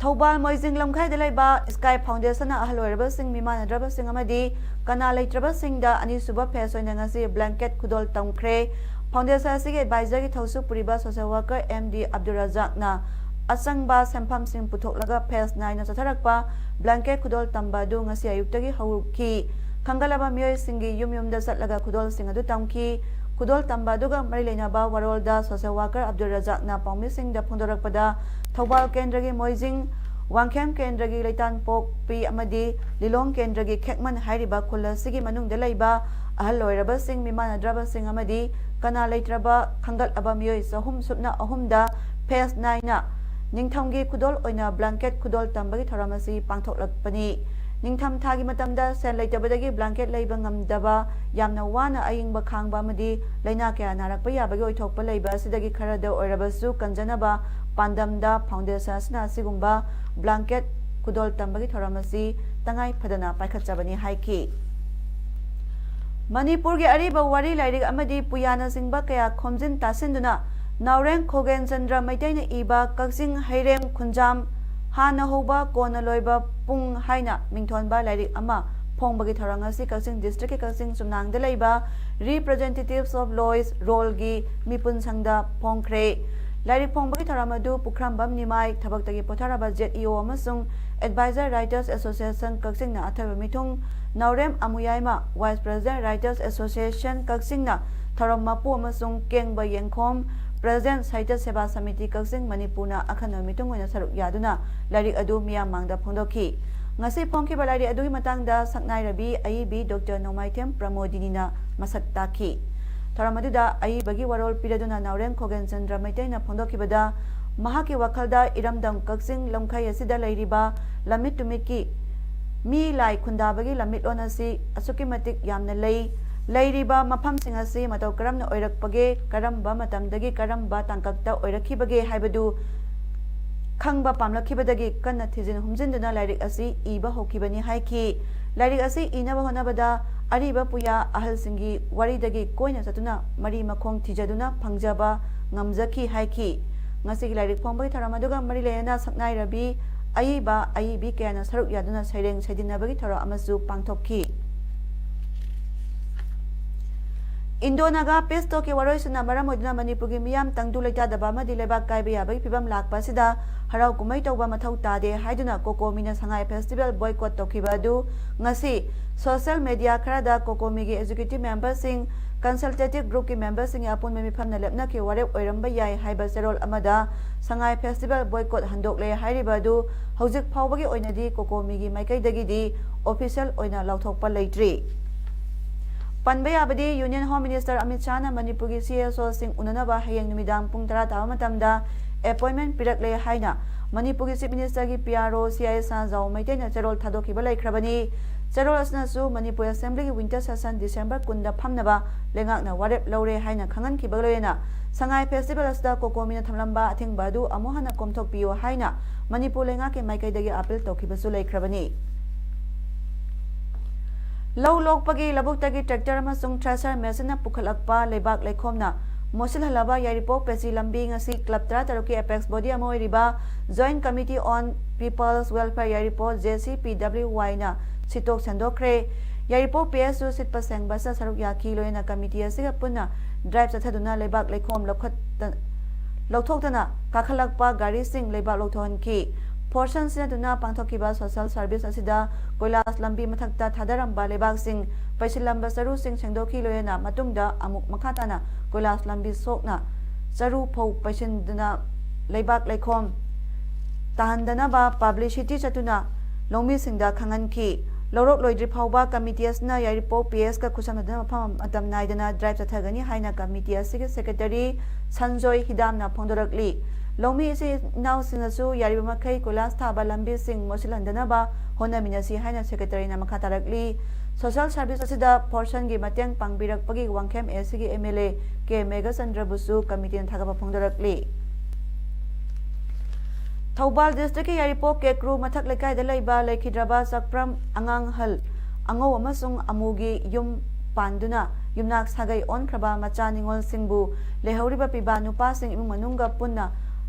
ꯊꯧꯕꯥꯜ ꯃꯣꯏꯖꯤꯡ ꯂꯝꯈꯥꯏꯗ ꯂꯩꯕ ꯁ꯭ꯀꯥꯏ ꯐꯥꯎꯟꯗꯦꯁꯟꯅ ꯑꯍꯜ ꯑꯣꯏꯔꯕꯁꯤꯡ, ꯃꯤꯃꯥꯟꯅꯗ꯭ꯔꯕꯁꯤꯡ ꯑꯃꯗꯤ ꯀꯅꯥ ꯂꯩꯇ꯭ꯔꯕꯁꯤꯡꯗ ꯑꯅꯤꯁꯨꯕ ꯐꯦꯁ ꯑꯣꯏꯅ ꯉꯁꯤ ꯕ꯭ꯂꯦꯡꯀꯦꯠ ꯈꯨꯗꯣꯜ ꯇꯝꯈ꯭ꯔꯦ꯫ ꯐꯥꯎꯟꯗꯦꯁꯟ ꯑꯁꯤꯒꯤ ꯑꯦꯗꯚꯥꯏꯖꯔꯒꯤ ꯊꯧꯁꯨ ꯄꯨꯔꯤꯕ social worker M D Abdul ꯔꯖꯥꯛꯅ ꯑꯆꯪꯕ ꯁꯦꯟꯐꯝꯁꯤꯡ ꯄꯨꯊꯣꯛꯂꯒ ꯐꯦꯁ ꯅꯥꯏꯅ ꯆꯠꯊꯔꯛꯄ ꯕ꯭ꯂꯦꯡꯀꯦꯠ ꯈꯨꯗꯣꯜ ꯇꯝꯕ ꯑꯗꯨ ꯉꯁꯤ ꯑꯌꯨꯛꯇꯒꯤ ꯍꯧꯈꯤ꯫ ꯈꯟꯒꯠꯂꯕ ꯃꯤꯑꯣꯏꯁꯤꯡꯒꯤ ꯌꯨꯝ ꯌꯨꯝꯗ ꯆꯠꯂꯒ ꯈꯨꯗꯣꯜꯁꯤꯡ ꯑꯗꯨ ꯇꯝꯈꯤ꯫ ꯈꯨꯗꯣꯜ ꯇꯝꯕ ꯑꯗꯨꯒ ꯃꯔꯤ ꯂꯩꯅꯕ ꯋꯥꯔꯣꯜꯗ ꯁꯣꯁꯦꯜ ꯋꯥꯔꯀꯔ ꯑꯕꯗꯨꯜ ꯔꯖꯥꯛꯅ ꯄꯥꯎꯃꯤꯁꯤꯡꯗ ꯐꯣꯡꯗꯣꯔꯛꯄꯗ, ꯊꯧꯕꯥꯜ ꯀꯦꯟꯗ꯭ꯔꯒꯤ ꯃꯣꯏꯖꯤꯡ, ꯋꯥꯡꯈꯦꯝ ꯀꯦꯟꯗ꯭ꯔꯒꯤ ꯂꯩꯇꯥꯟꯄꯣꯛꯄꯤ ꯑꯃꯗꯤ ꯂꯤꯂꯣꯡ ꯀꯦꯟꯗ꯭ꯔꯒꯤ ꯈꯦꯛꯃꯟ ꯍꯥꯏꯔꯤꯕ ꯈꯨꯜ ꯑꯁꯤꯒꯤ ꯃꯅꯨꯡꯗ ꯂꯩꯕ ꯑꯍꯜ ꯑꯣꯏꯔꯕꯁꯤꯡ, ꯃꯤꯃꯥꯟꯅꯗ꯭ꯔꯕꯁꯤꯡ ꯑꯃꯗꯤ ꯀꯅꯥ ꯂꯩꯇ꯭ꯔꯕ ꯈꯟꯒꯠꯂꯕ ꯃꯤꯑꯣꯏ ꯆꯍꯨꯝ ꯁꯨꯞꯅ ꯑꯍꯨꯝꯗ ꯐꯦꯁ ꯅꯥꯏꯅ ꯅꯤꯡꯊꯝꯒꯤ ꯈꯨꯗꯣꯜ ꯑꯣꯏꯅ ꯕ꯭ꯂꯥꯡꯀꯦꯠ ꯈꯨꯗꯣꯜ ꯇꯝꯕꯒꯤ ꯊꯧꯔꯝ ꯑꯁꯤ ꯄꯥꯡꯊꯣꯛꯂꯛꯄꯅꯤ꯫ ꯅꯤꯡꯊꯝ ꯊꯥꯒꯤ ꯃꯇꯝꯗ ꯁꯦꯜ ꯂꯩꯇꯕꯗꯒꯤ ꯕ꯭ꯂꯥꯡꯀꯦꯠ ꯂꯩꯕ ꯉꯝꯗꯕ, ꯌꯥꯝꯅ ꯋꯥꯅ ꯑꯏꯪꯕ ꯈꯥꯡꯕ ꯑꯃꯗꯤ ꯂꯥꯏꯅꯥ ꯀꯌꯥ ꯅꯥꯔꯛꯄ ꯌꯥꯕꯒꯤ ꯑꯣꯏꯊꯣꯛꯄ ꯂꯩꯕ ꯑꯁꯤꯗꯒꯤ ꯈꯔꯗ ꯑꯣꯏꯔꯕꯁꯨ ꯀꯟꯖꯅꯕ ꯄꯥꯟꯗꯝꯗ ꯐꯥꯎꯟꯗꯦꯁꯟ ꯑꯁꯤꯅ ꯑꯁꯤꯒꯨꯝꯕ ꯕ꯭ꯂꯥꯡꯀꯦꯠ ꯈꯨꯗꯣꯜ ꯇꯝꯕꯒꯤ ꯊꯧꯔꯝ ꯑꯁꯤ ꯇꯉꯥꯏ ꯐꯗꯅ ꯄꯥꯏꯈꯠꯆꯕꯅꯤ ꯍꯥꯏꯈꯤ꯫ ꯃꯅꯤꯄꯨꯔꯒꯤ ꯑꯔꯤꯕ ꯋꯥꯔꯤ ꯂꯥꯏꯔꯤꯛ ꯑꯃꯗꯤ ꯄꯨꯌꯥꯅꯆꯤꯡꯕ ꯀꯌꯥ ꯈꯣꯝꯖꯤꯟ ꯇꯥꯁꯤꯟꯗꯨꯅ ꯅꯥꯎꯔꯦꯝ ꯈꯣꯒꯦꯟ ꯆꯟꯗ꯭ꯔ ꯃꯩꯇꯩꯅ ꯏꯕ ꯀꯛꯆꯤꯡ ꯍꯩꯔꯦꯝ ꯈꯨꯟꯖꯥꯝ ꯍꯥꯟꯅ ꯍꯧꯕ ꯀꯣꯟꯅ ꯂꯣꯏꯕ ꯄꯨꯡ ꯍꯥꯏꯅ ꯃꯤꯡꯊꯣꯟꯕ ꯂꯥꯏꯔꯤꯛ ꯑꯃ ꯐꯣꯡꯕꯒꯤ ꯊꯧꯔꯝ ꯑꯁꯤ ꯀꯛꯆꯤꯡ ꯗꯤꯁꯇ꯭ꯔꯤꯛꯀꯤ ꯀꯛꯆꯤꯡ ꯆꯨꯝꯅꯥꯡꯗ ꯂꯩꯕ Representatives of Lois Rollꯒꯤ ꯃꯤꯄꯨꯟ ꯁꯪꯗ ꯐꯣꯡꯈ꯭ꯔꯦ꯫ ꯂꯥꯏꯔꯤꯛ ꯐꯣꯡꯕꯒꯤ ꯊꯧꯔꯝ ꯑꯗꯨ ꯄꯨꯈ꯭ꯔꯝꯕꯝ ꯅꯤꯃꯥꯏ, ꯊꯕꯛꯇꯒꯤ ꯄꯣꯊꯥꯔꯕ ZEO ꯑꯃꯁꯨꯡ Advisor Writers Association ꯀꯛꯆꯤꯡꯅ ꯑꯊꯣꯏꯕ ꯃꯤꯊꯨꯡ, ꯅꯥꯎꯔꯦꯝ ꯑꯃꯨꯌꯥꯏꯃ, Vice President Writers Association ꯀꯛꯆꯤꯡꯅ ꯊꯧꯔꯝ ꯃꯄꯨ ꯑꯃꯁꯨꯡ ꯀꯦꯡꯕ ꯌꯦꯡꯈꯣꯝ, President ꯁꯥꯍꯤꯇ꯭ꯌ ꯁꯦꯕꯥ ꯁꯃꯤꯇꯤ ꯀꯛꯆꯤꯡ ꯃꯅꯤꯄꯨꯔꯅ ꯑꯈꯟꯅꯕ ꯃꯤꯊꯨꯡ ꯑꯣꯏꯅ ꯁꯔꯨꯛ ꯌꯥꯗꯨꯅ ꯂꯥꯏꯔꯤꯛ ꯑꯗꯨ ꯃꯤꯌꯥꯝ ꯃꯥꯡꯗ ꯐꯣꯡꯗꯣꯛꯈꯤ꯫ ꯉꯁꯤ ꯐꯣꯡꯈꯤꯕ ꯂꯥꯏꯔꯤꯛ ꯑꯗꯨꯒꯤ ꯃꯇꯥꯡꯗ ꯁꯛꯅꯥꯏꯔꯕꯤ ꯑꯏꯕꯤ ꯗꯣꯛꯇꯔ ꯅꯣꯡꯃꯥꯏꯊꯦꯝ ꯄ꯭ꯔꯃꯣꯗꯤꯅꯤꯅ ꯃꯁꯛ ꯇꯥꯛꯈꯤ꯫ ꯊꯧꯔꯝ ꯑꯗꯨꯗ ꯑꯏꯕꯒꯤ ꯋꯥꯔꯣꯜ ꯄꯤꯔꯗꯨꯅ ꯅꯥꯎꯔꯦꯝ ꯈꯣꯒꯦꯟ ꯆꯟꯗ꯭ꯔ ꯃꯩꯇꯩꯅ ꯐꯣꯡꯗꯣꯛꯈꯤꯕꯗ, ꯃꯍꯥꯛꯀꯤ ꯋꯥꯈꯜꯗ ꯏꯔꯝꯗꯝ ꯀꯛꯆꯤꯡ ꯂꯝꯈꯩ ꯑꯁꯤꯗ ꯂꯩꯔꯤꯕ ꯂꯝꯃꯤꯠ ꯇꯨꯃꯤꯠꯀꯤ ꯃꯤ ꯂꯥꯏ ꯈꯨꯟꯗꯥꯕꯒꯤ ꯂꯝꯃꯤꯠꯂꯣꯟ ꯑꯁꯤ ꯑꯁꯨꯛꯀꯤ ꯃꯇꯤꯛ ꯌꯥꯝꯅ ꯂꯩ꯫ ꯂꯩꯔꯤꯕ ꯃꯐꯝꯁꯤꯡ ꯑꯁꯤ ꯃꯇꯧ ꯀꯔꯝꯅ ꯑꯣꯏꯔꯛꯄꯒꯦ, ꯀꯔꯝꯕ ꯃꯇꯝꯗꯒꯤ ꯀꯔꯝꯕ ꯇꯥꯡꯀꯛꯇ ꯑꯣꯏꯔꯛꯈꯤꯕꯒꯦ ꯍꯥꯏꯕꯗꯨ ꯈꯪꯕ ꯄꯥꯝꯂꯛꯈꯤꯕꯗꯒꯤ ꯀꯟꯅ ꯊꯤꯖꯤꯟ ꯍꯨꯝꯖꯤꯟꯗꯨꯅ ꯂꯥꯏꯔꯤꯛ ꯑꯁꯤ ꯏꯕ ꯍꯧꯈꯤꯕꯅꯤ ꯍꯥꯏꯈꯤ꯫ ꯂꯥꯏꯔꯤꯛ ꯑꯁꯤ ꯏꯅꯕ ꯍꯣꯠꯅꯕꯗ ꯑꯔꯤꯕ ꯄꯨꯌꯥ ꯑꯍꯜꯁꯤꯡꯒꯤ ꯋꯥꯔꯤꯗꯒꯤ ꯀꯣꯏꯅ ꯆꯠꯇꯨꯅ ꯃꯔꯤ ꯃꯈꯣꯡ ꯊꯤꯖꯗꯨꯅ ꯐꯪꯖꯕ ꯉꯝꯖꯈꯤ ꯍꯥꯏꯈꯤ꯫ ꯉꯁꯤꯒꯤ ꯂꯥꯏꯔꯤꯛ ꯐꯣꯡꯕꯒꯤ ꯊꯧꯔꯝ ꯑꯗꯨꯒ ꯃꯔꯤ ꯂꯩꯅꯅ ꯁꯛꯅꯥꯏꯔꯕꯤ ꯑꯏꯕ ꯑꯏꯕꯤ ꯀꯌꯥꯅ ꯁꯔꯨꯛ ꯌꯥꯗꯨꯅ ꯁꯩꯔꯦꯡ ꯁꯩꯗꯤꯟꯅꯕꯒꯤ ꯊꯧꯔꯝ ꯑꯃꯁꯨ ꯄꯥꯡꯊꯣꯛꯈꯤ꯫ ꯏꯟꯗꯣ ꯅꯥꯒꯥ ꯄꯤꯁ ꯇꯣꯛꯀꯤ ꯋꯥꯔꯣꯏꯁꯤꯟꯅ ꯃꯔꯝ ꯑꯣꯏꯗꯨꯅ ꯃꯅꯤꯄꯨꯔꯒꯤ ꯃꯤꯌꯥꯝ ꯇꯪꯗꯨ ꯂꯩꯇꯥꯗꯕ ꯑꯃꯗꯤ ꯂꯩꯕꯥꯛ ꯀꯥꯏꯕ ꯌꯥꯕꯒꯤ ꯐꯤꯕꯝ ꯂꯥꯛꯄ ꯑꯁꯤꯗ ꯍꯔꯥꯎ ꯀꯨꯝꯍꯩ ꯇꯧꯕ ꯃꯊꯧ ꯇꯥꯗꯦ ꯍꯥꯏꯗꯨꯅ ꯀꯣꯀꯣꯃꯤꯅ ꯁꯉꯥꯏ ꯐꯦꯁꯇꯤꯚꯦꯜ ꯕꯣꯏꯀꯣꯠ ꯇꯧꯈꯤꯕ ꯑꯗꯨ ꯉꯁꯤ ꯁꯣꯁꯤꯌꯦꯜ ꯃꯦꯗꯤꯌꯥ ꯈꯔꯗ ꯀꯣꯀꯣꯃꯤꯒꯤ ꯑꯦꯛꯖꯤꯀ꯭ꯌꯨꯇꯤꯚ ꯃꯦꯝꯕꯔꯁꯤꯡ, ꯀꯟꯁꯜꯇꯦꯇꯤꯚ ꯒ꯭ꯔꯨꯞꯀꯤ ꯃꯦꯝꯕꯔꯁꯤꯡꯒꯤ ꯑꯄꯨꯟꯕ ꯃꯤꯐꯝꯅ ꯂꯦꯞꯅꯈꯤꯕ ꯋꯥꯔꯦꯞ ꯑꯣꯏꯔꯝꯕ ꯌꯥꯏ ꯍꯥꯏꯕ ꯆꯦꯔꯣꯜ ꯑꯃꯗ ꯁꯉꯥꯏ ꯐꯦꯁꯇꯤꯚꯦꯜ ꯕꯣꯏꯀꯣꯠ ꯍꯟꯗꯣꯛꯂꯦ ꯍꯥꯏꯔꯤꯕ ꯑꯗꯨ ꯍꯧꯖꯤꯛ ꯐꯥꯎꯕꯒꯤ ꯑꯣꯏꯅꯗꯤ ꯀꯣꯀꯣꯃꯤꯒꯤ ꯃꯥꯏꯀꯩꯗꯒꯤꯗꯤ ꯑꯣꯐꯤꯁꯤꯌꯦꯜ ꯑꯣꯏꯅ ꯂꯥꯎꯊꯣꯛꯄ ꯂꯩꯇ꯭ꯔꯤ꯫ ꯄꯟꯕ ꯌꯥꯕꯗꯤ, ꯌꯨꯅꯤꯌꯟ ꯍꯣꯝ ꯃꯤꯅꯤꯁꯇꯔ ꯑꯃꯤꯠ ꯁꯥꯍꯅ ꯃꯅꯤꯄꯨꯔꯒꯤ ꯁꯤ ꯑꯦꯁ ꯑꯣꯁꯤꯡ ꯎꯅꯅꯕ ꯍꯌꯦꯡ ꯅꯨꯃꯤꯗꯥꯡ ꯄꯨꯡ ꯇꯔꯥ ꯇꯥꯕ ꯃꯇꯝꯗ ꯑꯦꯄꯣꯏꯟꯃꯦꯟ ꯄꯤꯔꯛꯂꯦ ꯍꯥꯏꯅ ꯃꯅꯤꯄꯨꯔꯒꯤ ꯆꯤꯐ ꯃꯤꯅꯤꯁꯇꯔꯒꯤ ꯄꯤ ꯑꯥꯔ ꯑꯣ ꯁꯤ ꯑꯥꯏ ꯁꯅꯥꯖꯥꯎ ꯃꯩꯇꯩꯅ ꯆꯦꯔꯣꯜ ꯊꯥꯗꯣꯛꯈꯤꯕ ꯂꯩꯈ꯭ꯔꯕꯅꯤ꯫ ꯆꯦꯔꯣꯜ ꯑꯁꯤꯅꯁꯨ ꯃꯅꯤꯄꯨꯔ ꯑꯦꯁꯦꯝꯕ꯭ꯂꯤꯒꯤ ꯋꯤꯟꯇꯔ ꯁꯦꯁꯟ ꯗꯤꯁꯦꯝꯕꯔ ꯀꯨꯟꯗ ꯐꯝꯅꯕ ꯂꯩꯉꯥꯛꯅ ꯋꯥꯔꯦꯞ ꯂꯧꯔꯦ ꯍꯥꯏꯅ ꯈꯪꯍꯟꯈꯤꯕꯒ ꯂꯣꯏꯅꯅ ꯁꯉꯥꯏ ꯐꯦꯁꯇꯤꯚꯦꯜ ꯑꯁꯤꯗ ꯀꯣꯀꯣꯃꯤꯅ ꯊꯝꯂꯝꯕ ꯑꯊꯤꯡꯕ ꯑꯗꯨ ꯑꯃꯨꯛ ꯍꯟꯅ ꯀꯣꯝꯊꯣꯛꯄꯤꯌꯨ ꯍꯥꯏꯅ ꯃꯅꯤꯄꯨꯔ ꯂꯩꯉꯥꯛꯀꯤ ꯃꯥꯏꯀꯩꯗꯒꯤ ꯑꯥꯄꯤꯜ ꯇꯧꯈꯤꯕꯁꯨ ꯂꯩꯈ꯭ꯔꯕꯅꯤ꯫ ꯂꯧ ꯂꯣꯛꯄꯒꯤ ꯂꯧꯕꯨꯛꯇꯒꯤ tractor ꯑꯃꯁꯨꯡ thresher machineꯅ ꯄꯨꯈꯠꯂꯛꯄ ꯂꯩꯕꯥꯛ ꯂꯩꯈꯣꯝꯅ ꯃꯣꯠꯁꯤꯜꯍꯜꯂꯕ ꯌꯥꯏꯔꯤꯄꯣꯛ ꯄꯦꯆꯤ ꯂꯝꯕꯤ ꯉꯁꯤ club ꯇꯔꯥꯇꯔꯨꯛꯀꯤ apex body ꯑꯃ ꯑꯣꯏꯔꯤꯕ Joint Committee on People's Welfare Yairipok, J C P W Y ꯅ ꯁꯤꯠꯇꯣꯛ ꯁꯦꯡꯗꯣꯛꯈ꯭ꯔꯦ꯫ ꯌꯥꯏꯔꯤꯄꯣꯛ P S U ꯁꯤꯠꯄ ꯁꯦꯡꯕ ꯑꯁꯤꯗ ꯁꯔꯨꯛ ꯌꯥꯈꯤ꯫ ꯂꯣꯏꯅꯅ committee ꯑꯁꯤꯒ ꯄꯨꯟꯅ drive ꯆꯠꯊꯗꯨꯅ ꯂꯩꯕꯥꯛ ꯂꯩꯈꯣꯝ ꯂꯧꯈꯠꯇ-, ꯂꯧꯊꯣꯛꯇꯅ ꯀꯥꯈꯠꯂꯛꯄ ꯒꯥꯔꯤꯁꯤꯡ ꯂꯩꯕꯥꯛ ꯂꯧꯊꯣꯛꯍꯟꯈꯤ꯫ Fortune ꯁꯤꯖꯤꯟꯅꯗꯨꯅ ꯄꯥꯡꯊꯣꯛꯈꯤꯕ social service ꯑꯁꯤꯗ ꯀꯣꯏꯂꯥꯁ ꯂꯝꯕꯤ ꯃꯊꯛꯇ ꯊꯥꯗꯔꯝꯕ ꯂꯩꯕꯥꯛꯁꯤꯡ, ꯄꯩꯁꯤꯜꯂꯝꯕ ꯆꯔꯨꯁꯤꯡ ꯁꯦꯡꯗꯣꯛꯈꯤ꯫ ꯂꯣꯏꯅꯅ ꯃꯇꯨꯡꯗ ꯑꯃꯨꯛ ꯃꯈꯥ ꯇꯥꯅ ꯀꯣꯏꯂꯥꯁ ꯂꯝꯕꯤ ꯁꯣꯛꯅ ꯆꯔꯨ ꯐꯧ ꯄꯩꯁꯤꯟꯗꯨꯅ ꯂꯩꯕꯥꯛ ꯂꯩꯈꯣꯝ ꯇꯥꯍꯟꯗꯅꯕ publicity ꯆꯠꯇꯨꯅ ꯂꯧꯃꯤꯁꯤꯡꯗ ꯈꯪꯍꯟꯈꯤ꯫ ꯂꯧꯔꯣꯛ ꯂꯣꯏꯗ꯭ꯔꯤ ꯐꯥꯎꯕ committee ꯑꯁꯤꯅ ꯌꯥꯏꯔꯤꯄꯣꯛ P S ꯀ ꯈꯨꯠꯁꯝꯅꯗꯨꯅ ꯃꯐꯝ ꯃꯇꯝ ꯅꯥꯏꯗꯅ drive ꯆꯠꯊꯒꯅꯤ ꯍꯥꯏꯅ committee ꯑꯁꯤꯒꯤ secretary ꯁꯟꯖꯣꯏ ꯍꯤꯗꯥꯝꯅ ꯐꯣꯡꯗꯣꯔꯛꯂꯤ꯫ ꯂꯧꯃꯤ ꯏꯆꯤꯜ ꯏꯅꯥꯎꯁꯤꯡꯅꯁꯨ ꯌꯥꯔꯤꯕ ꯃꯈꯩ ꯀꯣꯏꯂꯥꯁ ꯊꯥꯕ ꯂꯝꯕꯤꯁꯤꯡ ꯃꯣꯠꯁꯤꯜꯍꯟꯗꯅꯕ ꯍꯣꯠꯅꯃꯤꯟꯅꯁꯤ ꯍꯥꯏꯅ secretaryꯅ ꯃꯈꯥ ꯇꯥꯔꯛꯂꯤ꯫ Social service ꯑꯁꯤꯗ Fortuneꯒꯤ ꯃꯇꯦꯡ ꯄꯥꯡꯕꯤꯔꯛꯄꯒꯤ Wangkhem A Cꯒꯤ M L A ꯀꯦ ꯃꯦꯘꯆꯟꯗ꯭ꯔꯕꯨꯁꯨ committeeꯅ ꯊꯥꯒꯠꯄ ꯐꯣꯡꯗꯣꯔꯛꯂꯤ꯫ ꯊꯧꯕꯥꯜ districtꯀꯤ ꯌꯥꯏꯔꯤꯄꯣꯛ ꯀꯦꯀ꯭ꯔꯨ ꯃꯊꯛ ꯂꯩꯀꯥꯏꯗ ꯂꯩꯕ ꯂꯩꯈꯤꯗ꯭ꯔꯕ ꯆꯥꯛꯄ꯭ꯔꯝ ꯑꯉꯥꯡꯍꯜ ꯑꯉꯧ ꯑꯃꯁꯨꯡ ꯑꯃꯨꯒꯤ ꯌꯨꯝ ꯄꯥꯟꯗꯨꯅ ꯌꯨꯝꯅꯥꯛ ꯁꯥꯒꯩ ꯑꯣꯟꯈ꯭ꯔꯕ ꯃꯆꯥ ꯅꯤꯉꯣꯜꯁꯤꯡꯕꯨ ꯂꯩꯍꯧꯔꯤꯕ ꯄꯤꯕꯥ ꯅꯨꯄꯥꯁꯤꯡ ꯏꯃꯨꯡ ꯃꯅꯨꯡꯒ ꯄꯨꯟꯅ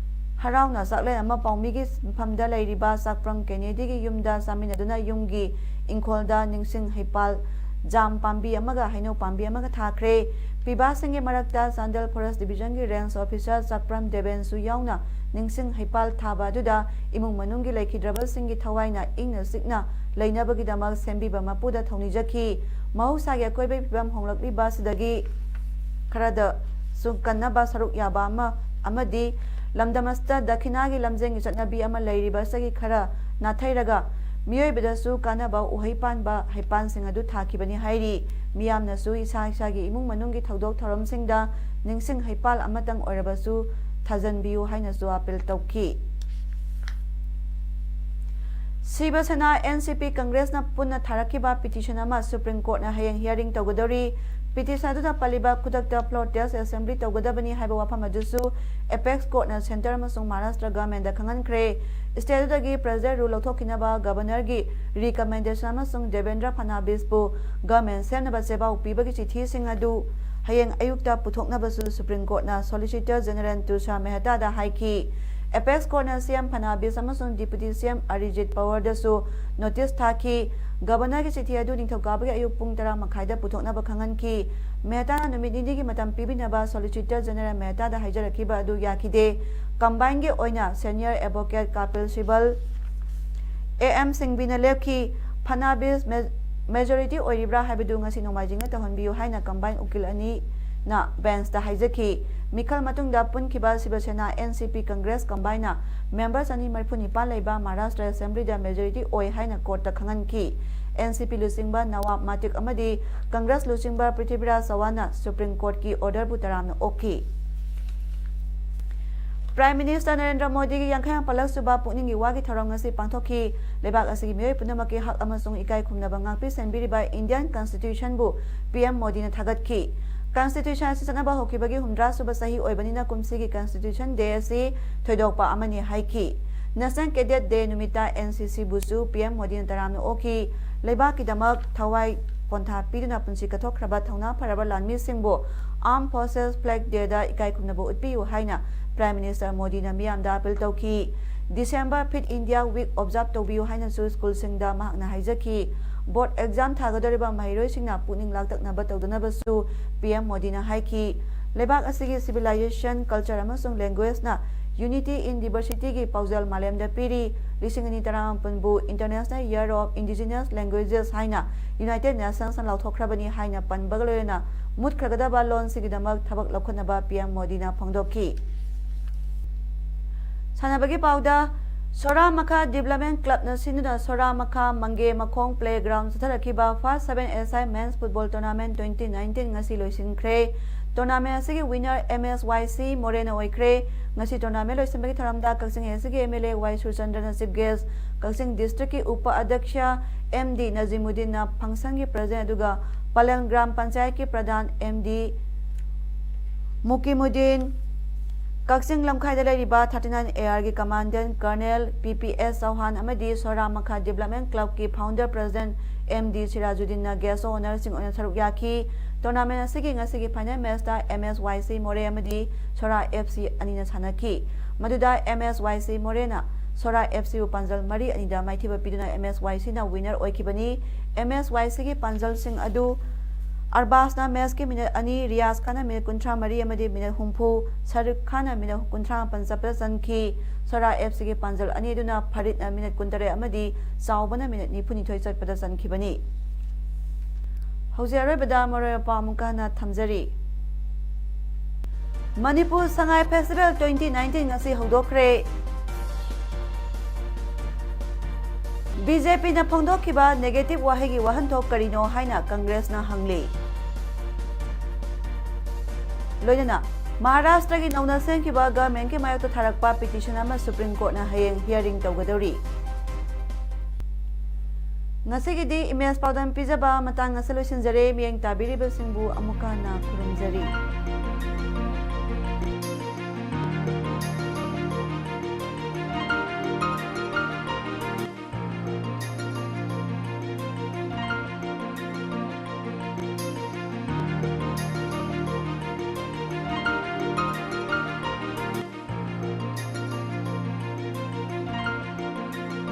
ꯍꯔꯥꯎꯅ ꯆꯥꯛꯂꯦꯟ ꯑꯃ ꯄꯥꯎꯃꯤꯒꯤ ꯃꯐꯝꯗ ꯂꯩꯔꯤꯕ ꯆꯥꯛꯄ꯭ꯔꯝ ꯀꯦꯅꯦꯗꯤꯒꯤ ꯌꯨꯝꯗ ꯆꯥꯃꯤꯟꯅꯗꯨꯅ ꯌꯨꯝꯒꯤ ꯏꯪꯈꯣꯜꯗ ꯅꯤꯡꯁꯤꯡ ꯍꯩꯄꯥꯜ ꯖꯥꯝ ꯄꯥꯝꯕꯤ ꯑꯃꯒ ꯍꯩꯅꯧ ꯄꯥꯝꯕꯤ ꯑꯃꯒ ꯊꯥꯈ꯭ꯔꯦ꯫ ꯄꯤꯕꯥꯁꯤꯡꯒꯤ ꯃꯔꯛꯇ ꯆꯥꯟꯗꯦꯜ Forest Divisionꯒꯤ range officer ꯆꯥꯛꯄ꯭ꯔꯝ ꯗꯦꯕꯦꯟꯁꯨ ꯌꯥꯎꯅ ꯅꯤꯡꯁꯤꯡ ꯍꯩꯄꯥꯜ ꯊꯥꯕ ꯑꯗꯨꯗ ꯏꯃꯨꯡ ꯃꯅꯨꯡꯒꯤ ꯂꯩꯈꯤꯗ꯭ꯔꯕꯁꯤꯡꯒꯤ ꯊꯋꯥꯏꯅ ꯏꯪꯅ ꯆꯤꯛꯅ ꯂꯩꯅꯕꯒꯤꯗꯃꯛ ꯁꯦꯝꯕꯤꯕ ꯃꯄꯨꯗ ꯊꯧꯅꯤꯖꯈꯤ꯫ ꯃꯍꯧꯁꯥꯒꯤ ꯑꯀꯣꯏꯕꯒꯤ ꯐꯤꯕꯝ ꯍꯣꯡꯂꯛꯂꯤꯕ ꯑꯁꯤꯗꯒꯤ ꯈꯔꯗꯁꯨ ꯀꯟꯅꯕ ꯁꯔꯨꯛ ꯌꯥꯕ ꯑꯃ ꯑꯃꯗꯤ ꯂꯝꯗꯝ ꯑꯁꯤꯗ ꯗꯈꯤꯅꯥꯒꯤ ꯂꯝꯖꯦꯟꯒꯤ ꯆꯠꯅꯕꯤ ꯑꯃ ꯂꯩꯔꯤꯕ ꯑꯁꯤꯒꯤ ꯈꯔ ꯅꯥꯊꯩꯔꯒ ꯃꯤꯑꯣꯏꯕꯗꯁꯨ ꯀꯥꯟꯅꯕ ꯎꯍꯩ ꯄꯥꯟꯕ ꯍꯩꯄꯥꯟꯁꯤꯡ ꯑꯗꯨ ꯊꯥꯈꯤꯕꯅꯤ ꯍꯥꯏꯔꯤ꯫ ꯃꯤꯌꯥꯝꯅꯁꯨ ꯏꯁꯥ ꯏꯁꯥꯒꯤ ꯏꯃꯨꯡ ꯃꯅꯨꯡꯒꯤ ꯊꯧꯗꯣꯛ ꯊꯧꯔꯝꯁꯤꯡꯗ ꯅꯤꯡꯁꯤꯡ ꯍꯩꯄꯥꯜ ꯑꯃꯇꯪ ꯑꯣꯏꯔꯕꯁꯨ ꯊꯥꯖꯟꯕꯤꯌꯨ ꯍꯥꯏꯅꯁꯨ ꯑꯥꯄꯤꯜ ꯇꯧꯈꯤ꯫ ꯁꯤꯕ ꯁꯦꯅꯥ, N C P, Congressꯅ ꯄꯨꯟꯅ ꯊꯥꯔꯛꯈꯤꯕ petition ꯑꯃ Supreme Courtꯅ ꯍꯌꯦꯡ hearing ꯇꯧꯒꯗꯧꯔꯤ꯫ Petition ꯑꯗꯨꯗ ꯄꯜꯂꯤꯕ ꯈꯨꯗꯛꯇ floor test assembly ꯇꯧꯒꯗꯕꯅꯤ ꯍꯥꯏꯕ ꯋꯥꯐꯝ ꯑꯗꯨꯁꯨ Apex Courtꯅ Centre ꯑꯃꯁꯨꯡ Maharashtra Governmentꯗ ꯈꯪꯍꯟꯈ꯭ꯔꯦ꯫ State ꯑꯗꯨꯗꯒꯤ President Rule ꯂꯧꯊꯣꯛꯈꯤꯅꯕ Governorꯒꯤ recommendation ꯑꯃꯁꯨꯡ Devendra Fadnavisꯄꯨ government ꯁꯦꯝꯅꯕ ꯆꯦꯕꯥꯎ ꯄꯤꯕꯒꯤ ꯆꯤꯊꯤꯁꯤꯡ ꯑꯗꯨ ꯍꯌꯦꯡ ꯑꯌꯨꯛꯇ ꯄꯨꯊꯣꯛꯅꯕꯁꯨ Supreme Courtꯅ Solicitor General Tushar Mehtada ꯍꯥꯏꯈꯤ꯫ Apex Courtꯅ CM Fadnavis ꯑꯃꯁꯨꯡ Deputy CM Ajit Pawarꯗꯁꯨ notice ꯊꯥꯈꯤ꯫ Governorꯒꯤ ꯆꯤꯊꯤ ꯑꯗꯨ ꯅꯤꯡꯊꯧꯀꯥꯕꯒꯤ ꯑꯌꯨꯛ ꯄꯨꯡ ꯇꯔꯥ ꯃꯈꯥꯏꯗ ꯄꯨꯊꯣꯛꯅꯕ ꯈꯪꯍꯟꯈꯤ꯫ Mehtana ꯅꯨꯃꯤꯠ ꯅꯤꯅꯤꯒꯤ ꯃꯇꯝ ꯄꯤꯕꯤꯅꯕ Solicitor General Mehtadaꯗ ꯍꯥꯏꯖꯔꯛꯈꯤꯕ ꯑꯗꯨ ꯌꯥꯈꯤꯗꯦ꯫ Combineꯒꯤ ꯑꯣꯏꯅ Senior Advocate Kapil Sibal, A.M. Singviꯅ ꯂꯦꯞꯈꯤ꯫ Fadnavis majority ꯑꯣꯏꯔꯤꯕ꯭ꯔꯥ ꯍꯥꯏꯕꯗꯨ ꯉꯁꯤ ꯅꯣꯡꯃꯥꯏꯖꯤꯡꯗ ꯇꯧꯍꯟꯕꯤꯌꯨ ꯍꯥꯏꯅ combine ꯎꯀꯤꯜ ꯑꯅꯤꯅ benchꯇ ꯍꯥꯏꯖꯈꯤ꯫ ꯃꯤꯈꯜ ꯃꯇꯨꯡꯗ ꯄꯨꯟꯈꯤꯕ Shiva Sena, N C P, Congress combineꯅ member ꯆꯅꯤ ꯃꯔꯤꯐꯨ ꯅꯤꯄꯥꯟ ꯂꯩꯕ Maharashtra Assemblyꯗ majority ꯑꯣꯏ ꯍꯥꯏꯅ courtꯇ ꯈꯪꯍꯟꯈꯤ꯫ N C P ꯂꯨꯆꯤꯡꯕ Nawab Matik ꯑꯃꯗꯤ Congress ꯂꯨꯆꯤꯡꯕ Prithviraj Chawanꯅ Supreme Courtꯀꯤ orderꯕꯨ ꯇꯔꯥꯝꯅ ꯑꯣꯛꯈꯤ꯫ Prime Minister ꯅꯔꯦꯟꯗ꯭ꯔ ꯃꯣꯗꯤꯒꯤ ꯌꯥꯡꯈꯩ ꯃꯥꯄꯜꯂꯛ ꯁꯨꯕ ꯄꯨꯛꯅꯤꯡꯒꯤ ꯋꯥꯒꯤ ꯊꯧꯔꯝ ꯉꯁꯤ ꯄꯥꯡꯊꯣꯛꯈꯤ꯫ ꯂꯩꯕꯥꯛ ꯑꯁꯤꯒꯤ ꯃꯤꯑꯣꯏ ꯄꯨꯝꯅꯃꯛꯀꯤ ꯍꯛ ꯑꯃꯁꯨꯡ ꯏꯀꯥꯏ ꯈꯨꯝꯅꯕ ꯉꯥꯛꯄꯤ ꯁꯦꯟꯕꯤꯔꯤꯕ Indian Constitutionꯕꯨ P M ꯃꯣꯗꯤꯅ ꯊꯥꯒꯠꯈꯤ꯫ Constitution ꯑꯁꯤ ꯆꯠꯅꯕ ꯍꯧꯈꯤꯕꯒꯤ ꯍꯨꯝꯗ꯭ꯔꯥ ꯁꯨꯕ ꯆꯍꯤ ꯑꯣꯏꯕꯅꯤꯅ ꯀꯨꯝꯁꯤꯒꯤ Constitution Day ꯑꯁꯤ ꯊꯣꯏꯗꯣꯛꯄ ꯑꯃꯅꯤ ꯍꯥꯏꯈꯤ꯫ National Cadet Day ꯅꯨꯃꯤꯠꯇ N C Cꯕꯨꯁꯨ P M ꯃꯣꯗꯤꯅ ꯇꯔꯥꯝꯅ ꯑꯣꯛꯈꯤ꯫ ꯂꯩꯕꯥꯛꯀꯤꯗꯃꯛ ꯊꯋꯥꯏ ꯄꯣꯟꯊꯥ ꯄꯤꯗꯨꯅ ꯄꯨꯟꯁꯤ ꯀꯠꯊꯣꯛꯈ꯭ꯔꯕ ꯊꯧꯅꯥ ꯐꯔꯕ ꯂꯥꯟꯃꯤꯁꯤꯡꯕꯨ Armed Forces Flag Dayꯗ ꯏꯀꯥꯏ ꯈꯨꯝꯅꯕ ꯎꯠꯄꯤꯌꯨ ꯍꯥꯏꯅ Prime Minister ꯃꯣꯗꯤꯅ ꯃꯤꯌꯥꯝꯗ appeal ꯇꯧꯈꯤ꯫ December Fit India Week observe ꯇꯧꯕꯤꯌꯨ ꯍꯥꯏꯅꯁꯨ ꯁ꯭ꯀꯨꯜꯁꯤꯡꯗ ꯃꯍꯥꯛꯅ ꯍꯥꯏꯖꯈꯤ꯫ Board exam ꯊꯥꯒꯗꯧꯔꯤꯕ ꯃꯍꯩꯔꯣꯏꯁꯤꯡꯅ ꯄꯨꯛꯅꯤꯡ ꯂꯥꯡꯇꯛꯅꯕ ꯇꯧꯗꯅꯕꯁꯨ P M ꯃꯣꯗꯤꯅ ꯍꯥꯏꯈꯤ꯫ ꯂꯩꯕꯥꯛ ꯑꯁꯤꯒꯤ civilization, culture ꯑꯃꯁꯨꯡ languageꯅ Unity in Diversityꯒꯤ ꯄꯥꯎꯖꯦꯜ ꯃꯥꯂꯦꯝꯗ ꯄꯤꯔꯤ꯫ ꯂꯤꯁꯤꯡ ꯑꯅꯤ ꯇꯔꯥꯃꯥꯄꯟꯕꯨ International Year of Indigenous Languages ꯍꯥꯏꯅ United Nationsꯅ ꯂꯥꯎꯊꯣꯛꯈ꯭ꯔꯕꯅꯤ ꯍꯥꯏꯅ ꯄꯟꯕꯒ ꯂꯣꯏꯅꯅ ꯃꯨꯠꯈ꯭ꯔꯒꯗꯕ ꯂꯣꯟꯁꯤꯡꯒꯤꯗꯃꯛ ꯊꯕꯛ ꯂꯧꯈꯠꯅꯕ P M ꯃꯣꯗꯤꯅ ꯐꯣꯡꯗꯣꯛꯈꯤ꯫ ꯁꯥꯟꯅꯕꯒꯤ ꯄꯥꯎꯗ, ꯁꯣꯔꯥꯃꯈꯥ Development Clubꯅ ꯁꯤꯟꯗꯨꯅ ꯁꯣꯔꯥꯃꯈꯥ ꯃꯪꯒꯦ ꯃꯈꯣꯡ playground ꯆꯠꯊꯔꯛꯈꯤꯕ First Seven S I Men's Football Tournament twenty nineteen ꯉꯁꯤ ꯂꯣꯏꯁꯤꯟꯈ꯭ꯔꯦ꯫ Tournament ꯑꯁꯤꯒꯤ winner M S Y C ꯃꯣꯔꯦꯅ ꯑꯣꯏꯈ꯭ꯔꯦ꯫ ꯉꯁꯤ tournament ꯂꯣꯏꯁꯤꯟꯕꯒꯤ ꯊꯧꯔꯝꯗ ꯀꯛꯆꯤꯡ A C ꯒꯤ M L A Y ꯁꯨꯔꯆꯟꯗ꯭ꯔꯅ chief guest, Kakching districtꯀꯤ ꯎꯄ ꯑꯗ꯭ꯌꯛꯁ M D ꯅꯖꯤꯃꯨꯗꯤꯟꯅ functionꯒꯤ president ꯑꯗꯨꯒ ꯄꯂꯦꯜ ꯒ꯭ꯔꯥꯝ ꯄꯟꯆꯥꯌꯠꯀꯤ ꯄ꯭ꯔꯙꯥꯟ ꯑꯦꯝ ꯗꯤ ꯃꯨꯀꯤꯃꯨꯗꯤꯟ, ꯀꯛꯆꯤꯡ ꯂꯝꯈꯥꯏꯗ ꯂꯩꯔꯤꯕ thirty nine A R ꯒꯤ commandant colonel P P S Chauhan ꯑꯃꯗꯤ ꯁꯣꯔꯥ ꯃꯈꯥ ꯗꯤꯕꯂꯞꯃꯦꯟ ꯀ꯭ꯂꯕꯀꯤ ꯐꯥꯎꯟꯗꯔ ꯄ꯭ꯔꯁꯤꯗꯦꯟꯠ ꯑꯦꯝ ꯗꯤ ꯁꯤꯔꯥꯖꯨꯗꯤꯟꯅ ꯒꯦꯁ ꯑꯣꯅꯔꯁꯤꯡ ꯑꯣꯏꯅ ꯁꯔꯨꯛ ꯌꯥꯈꯤ꯫ ꯇꯣꯔꯅꯥꯃꯦꯟ ꯑꯁꯤꯒꯤ ꯉꯁꯤꯒꯤ ꯐꯥꯏꯅꯦꯜ ꯃꯦꯆꯇ ꯑꯦꯝ ꯑꯦꯁ ꯋꯥꯏ ꯁꯤ ꯃꯣꯔꯦ ꯑꯃꯗꯤ ꯁꯣꯔꯥ ꯑꯦꯐ ꯁꯤ ꯑꯅꯤꯅ ꯁꯥꯟꯅꯈꯤ꯫ ꯃꯗꯨꯗ ꯑꯦꯝ ꯑꯦꯁ ꯋꯥꯏ ꯁꯤ ꯃꯣꯔꯦꯅ ꯁꯣꯔꯥ ꯑꯦꯐ ꯁꯤꯕꯨ ꯄꯥꯟꯖꯜ ꯃꯔꯤ ꯑꯅꯤꯗ ꯃꯥꯏꯊꯤꯕ ꯄꯤꯗꯨꯅ ꯑꯦꯝ ꯑꯦꯁ ꯋꯥꯏ ꯁꯤꯅ ꯋꯤꯅꯔ ꯑꯣꯏꯈꯤꯕꯅꯤ꯫ ꯑꯦꯝ ꯑꯦꯁ ꯋꯥꯏ ꯁꯤꯒꯤ ꯄꯥꯟꯖꯜꯁꯤꯡ ꯑꯗꯨ ꯑꯔꯕꯥꯖꯅ ꯃꯦꯆꯀꯤ ꯃꯤꯅꯠ ꯑꯅꯤ, ꯔꯤꯌꯥꯖ ꯈꯥꯟꯅ ꯃꯤꯅꯠ ꯀꯨꯟꯊ꯭ꯔꯥ ꯃꯔꯤ ꯑꯃꯗꯤ ꯃꯤꯅꯠ ꯍꯨꯝꯐꯨ, ꯁꯔꯨꯛ ꯈꯥꯟꯅ ꯃꯤꯅꯠ ꯀꯨꯟꯊ꯭ꯔꯥ ꯃꯥꯄꯟ ꯆꯠꯄꯗ ꯆꯟꯈꯤ꯫ ꯁꯣꯔꯥ ꯑꯦꯐ ꯁꯤꯒꯤ ꯄꯥꯟꯖꯜ ꯑꯅꯤ ꯑꯗꯨꯅ ꯐꯔꯤꯠꯅ ꯃꯤꯅꯠ ꯀꯨꯟꯇꯔꯦꯠ ꯑꯃꯗꯤ ꯆꯥꯎꯕꯅ ꯃꯤꯅꯠ ꯅꯤꯐꯨꯅꯤꯊꯣꯏ ꯆꯠꯄꯗ ꯆꯟꯈꯤꯕꯅꯤ꯫ ꯍꯧꯖꯤꯛ ꯑꯔꯣꯏꯕꯗ ꯃꯔꯨꯑꯣꯏꯕ ꯄꯥꯎ ꯑꯃꯨꯛꯀ ꯍꯟꯅ ꯊꯝꯖꯔꯤ꯫ Manipur Sangai festival twenty nineteen ꯉꯁꯤ ꯍꯧꯗꯣꯛꯈ꯭ꯔꯦ꯫ ꯕꯤ ꯖꯦ ꯄꯤꯅ ꯐꯣꯡꯗꯣꯛꯈꯤꯕ negative ꯋꯥꯍꯩꯒꯤ ꯋꯥꯍꯟꯊꯣꯛ ꯀꯔꯤꯅꯣ ꯍꯥꯏꯅ ꯀꯪꯒ꯭ꯔꯦꯁꯅ ꯍꯪꯂꯤ꯫ ꯂꯣꯏꯅꯅ ꯃꯍꯥꯔꯥꯁꯇ꯭ꯔꯒꯤ ꯅꯧꯅ ꯁꯦꯝꯈꯤꯕ ꯒꯚꯔꯟꯃꯦꯟꯠꯀꯤ ꯃꯥꯌꯣꯛꯇ ꯊꯥꯔꯛꯄ ꯄꯤꯇꯤꯁꯟ ꯑꯃ ꯁꯨꯄ꯭ꯔꯤꯝ ꯀꯣꯔꯠꯅ ꯍꯌꯦꯡ hearing ꯇꯧꯒꯗꯧꯔꯤ꯫ ꯉꯁꯤꯒꯤꯗꯤ ꯏꯃꯦꯖ ꯄꯥꯎꯗꯝ ꯄꯤꯖꯕ ꯃꯇꯥꯡ ꯑꯁꯤꯗ ꯂꯣꯏꯁꯤꯟꯖꯔꯦ꯫ ꯃꯤꯠꯌꯦꯡ ꯇꯥꯕꯤꯔꯤꯕꯁꯤꯡꯕꯨ ꯑꯃꯨꯛꯀ ꯍꯟꯅ ꯈꯨꯔꯨꯝꯖꯔꯤ꯫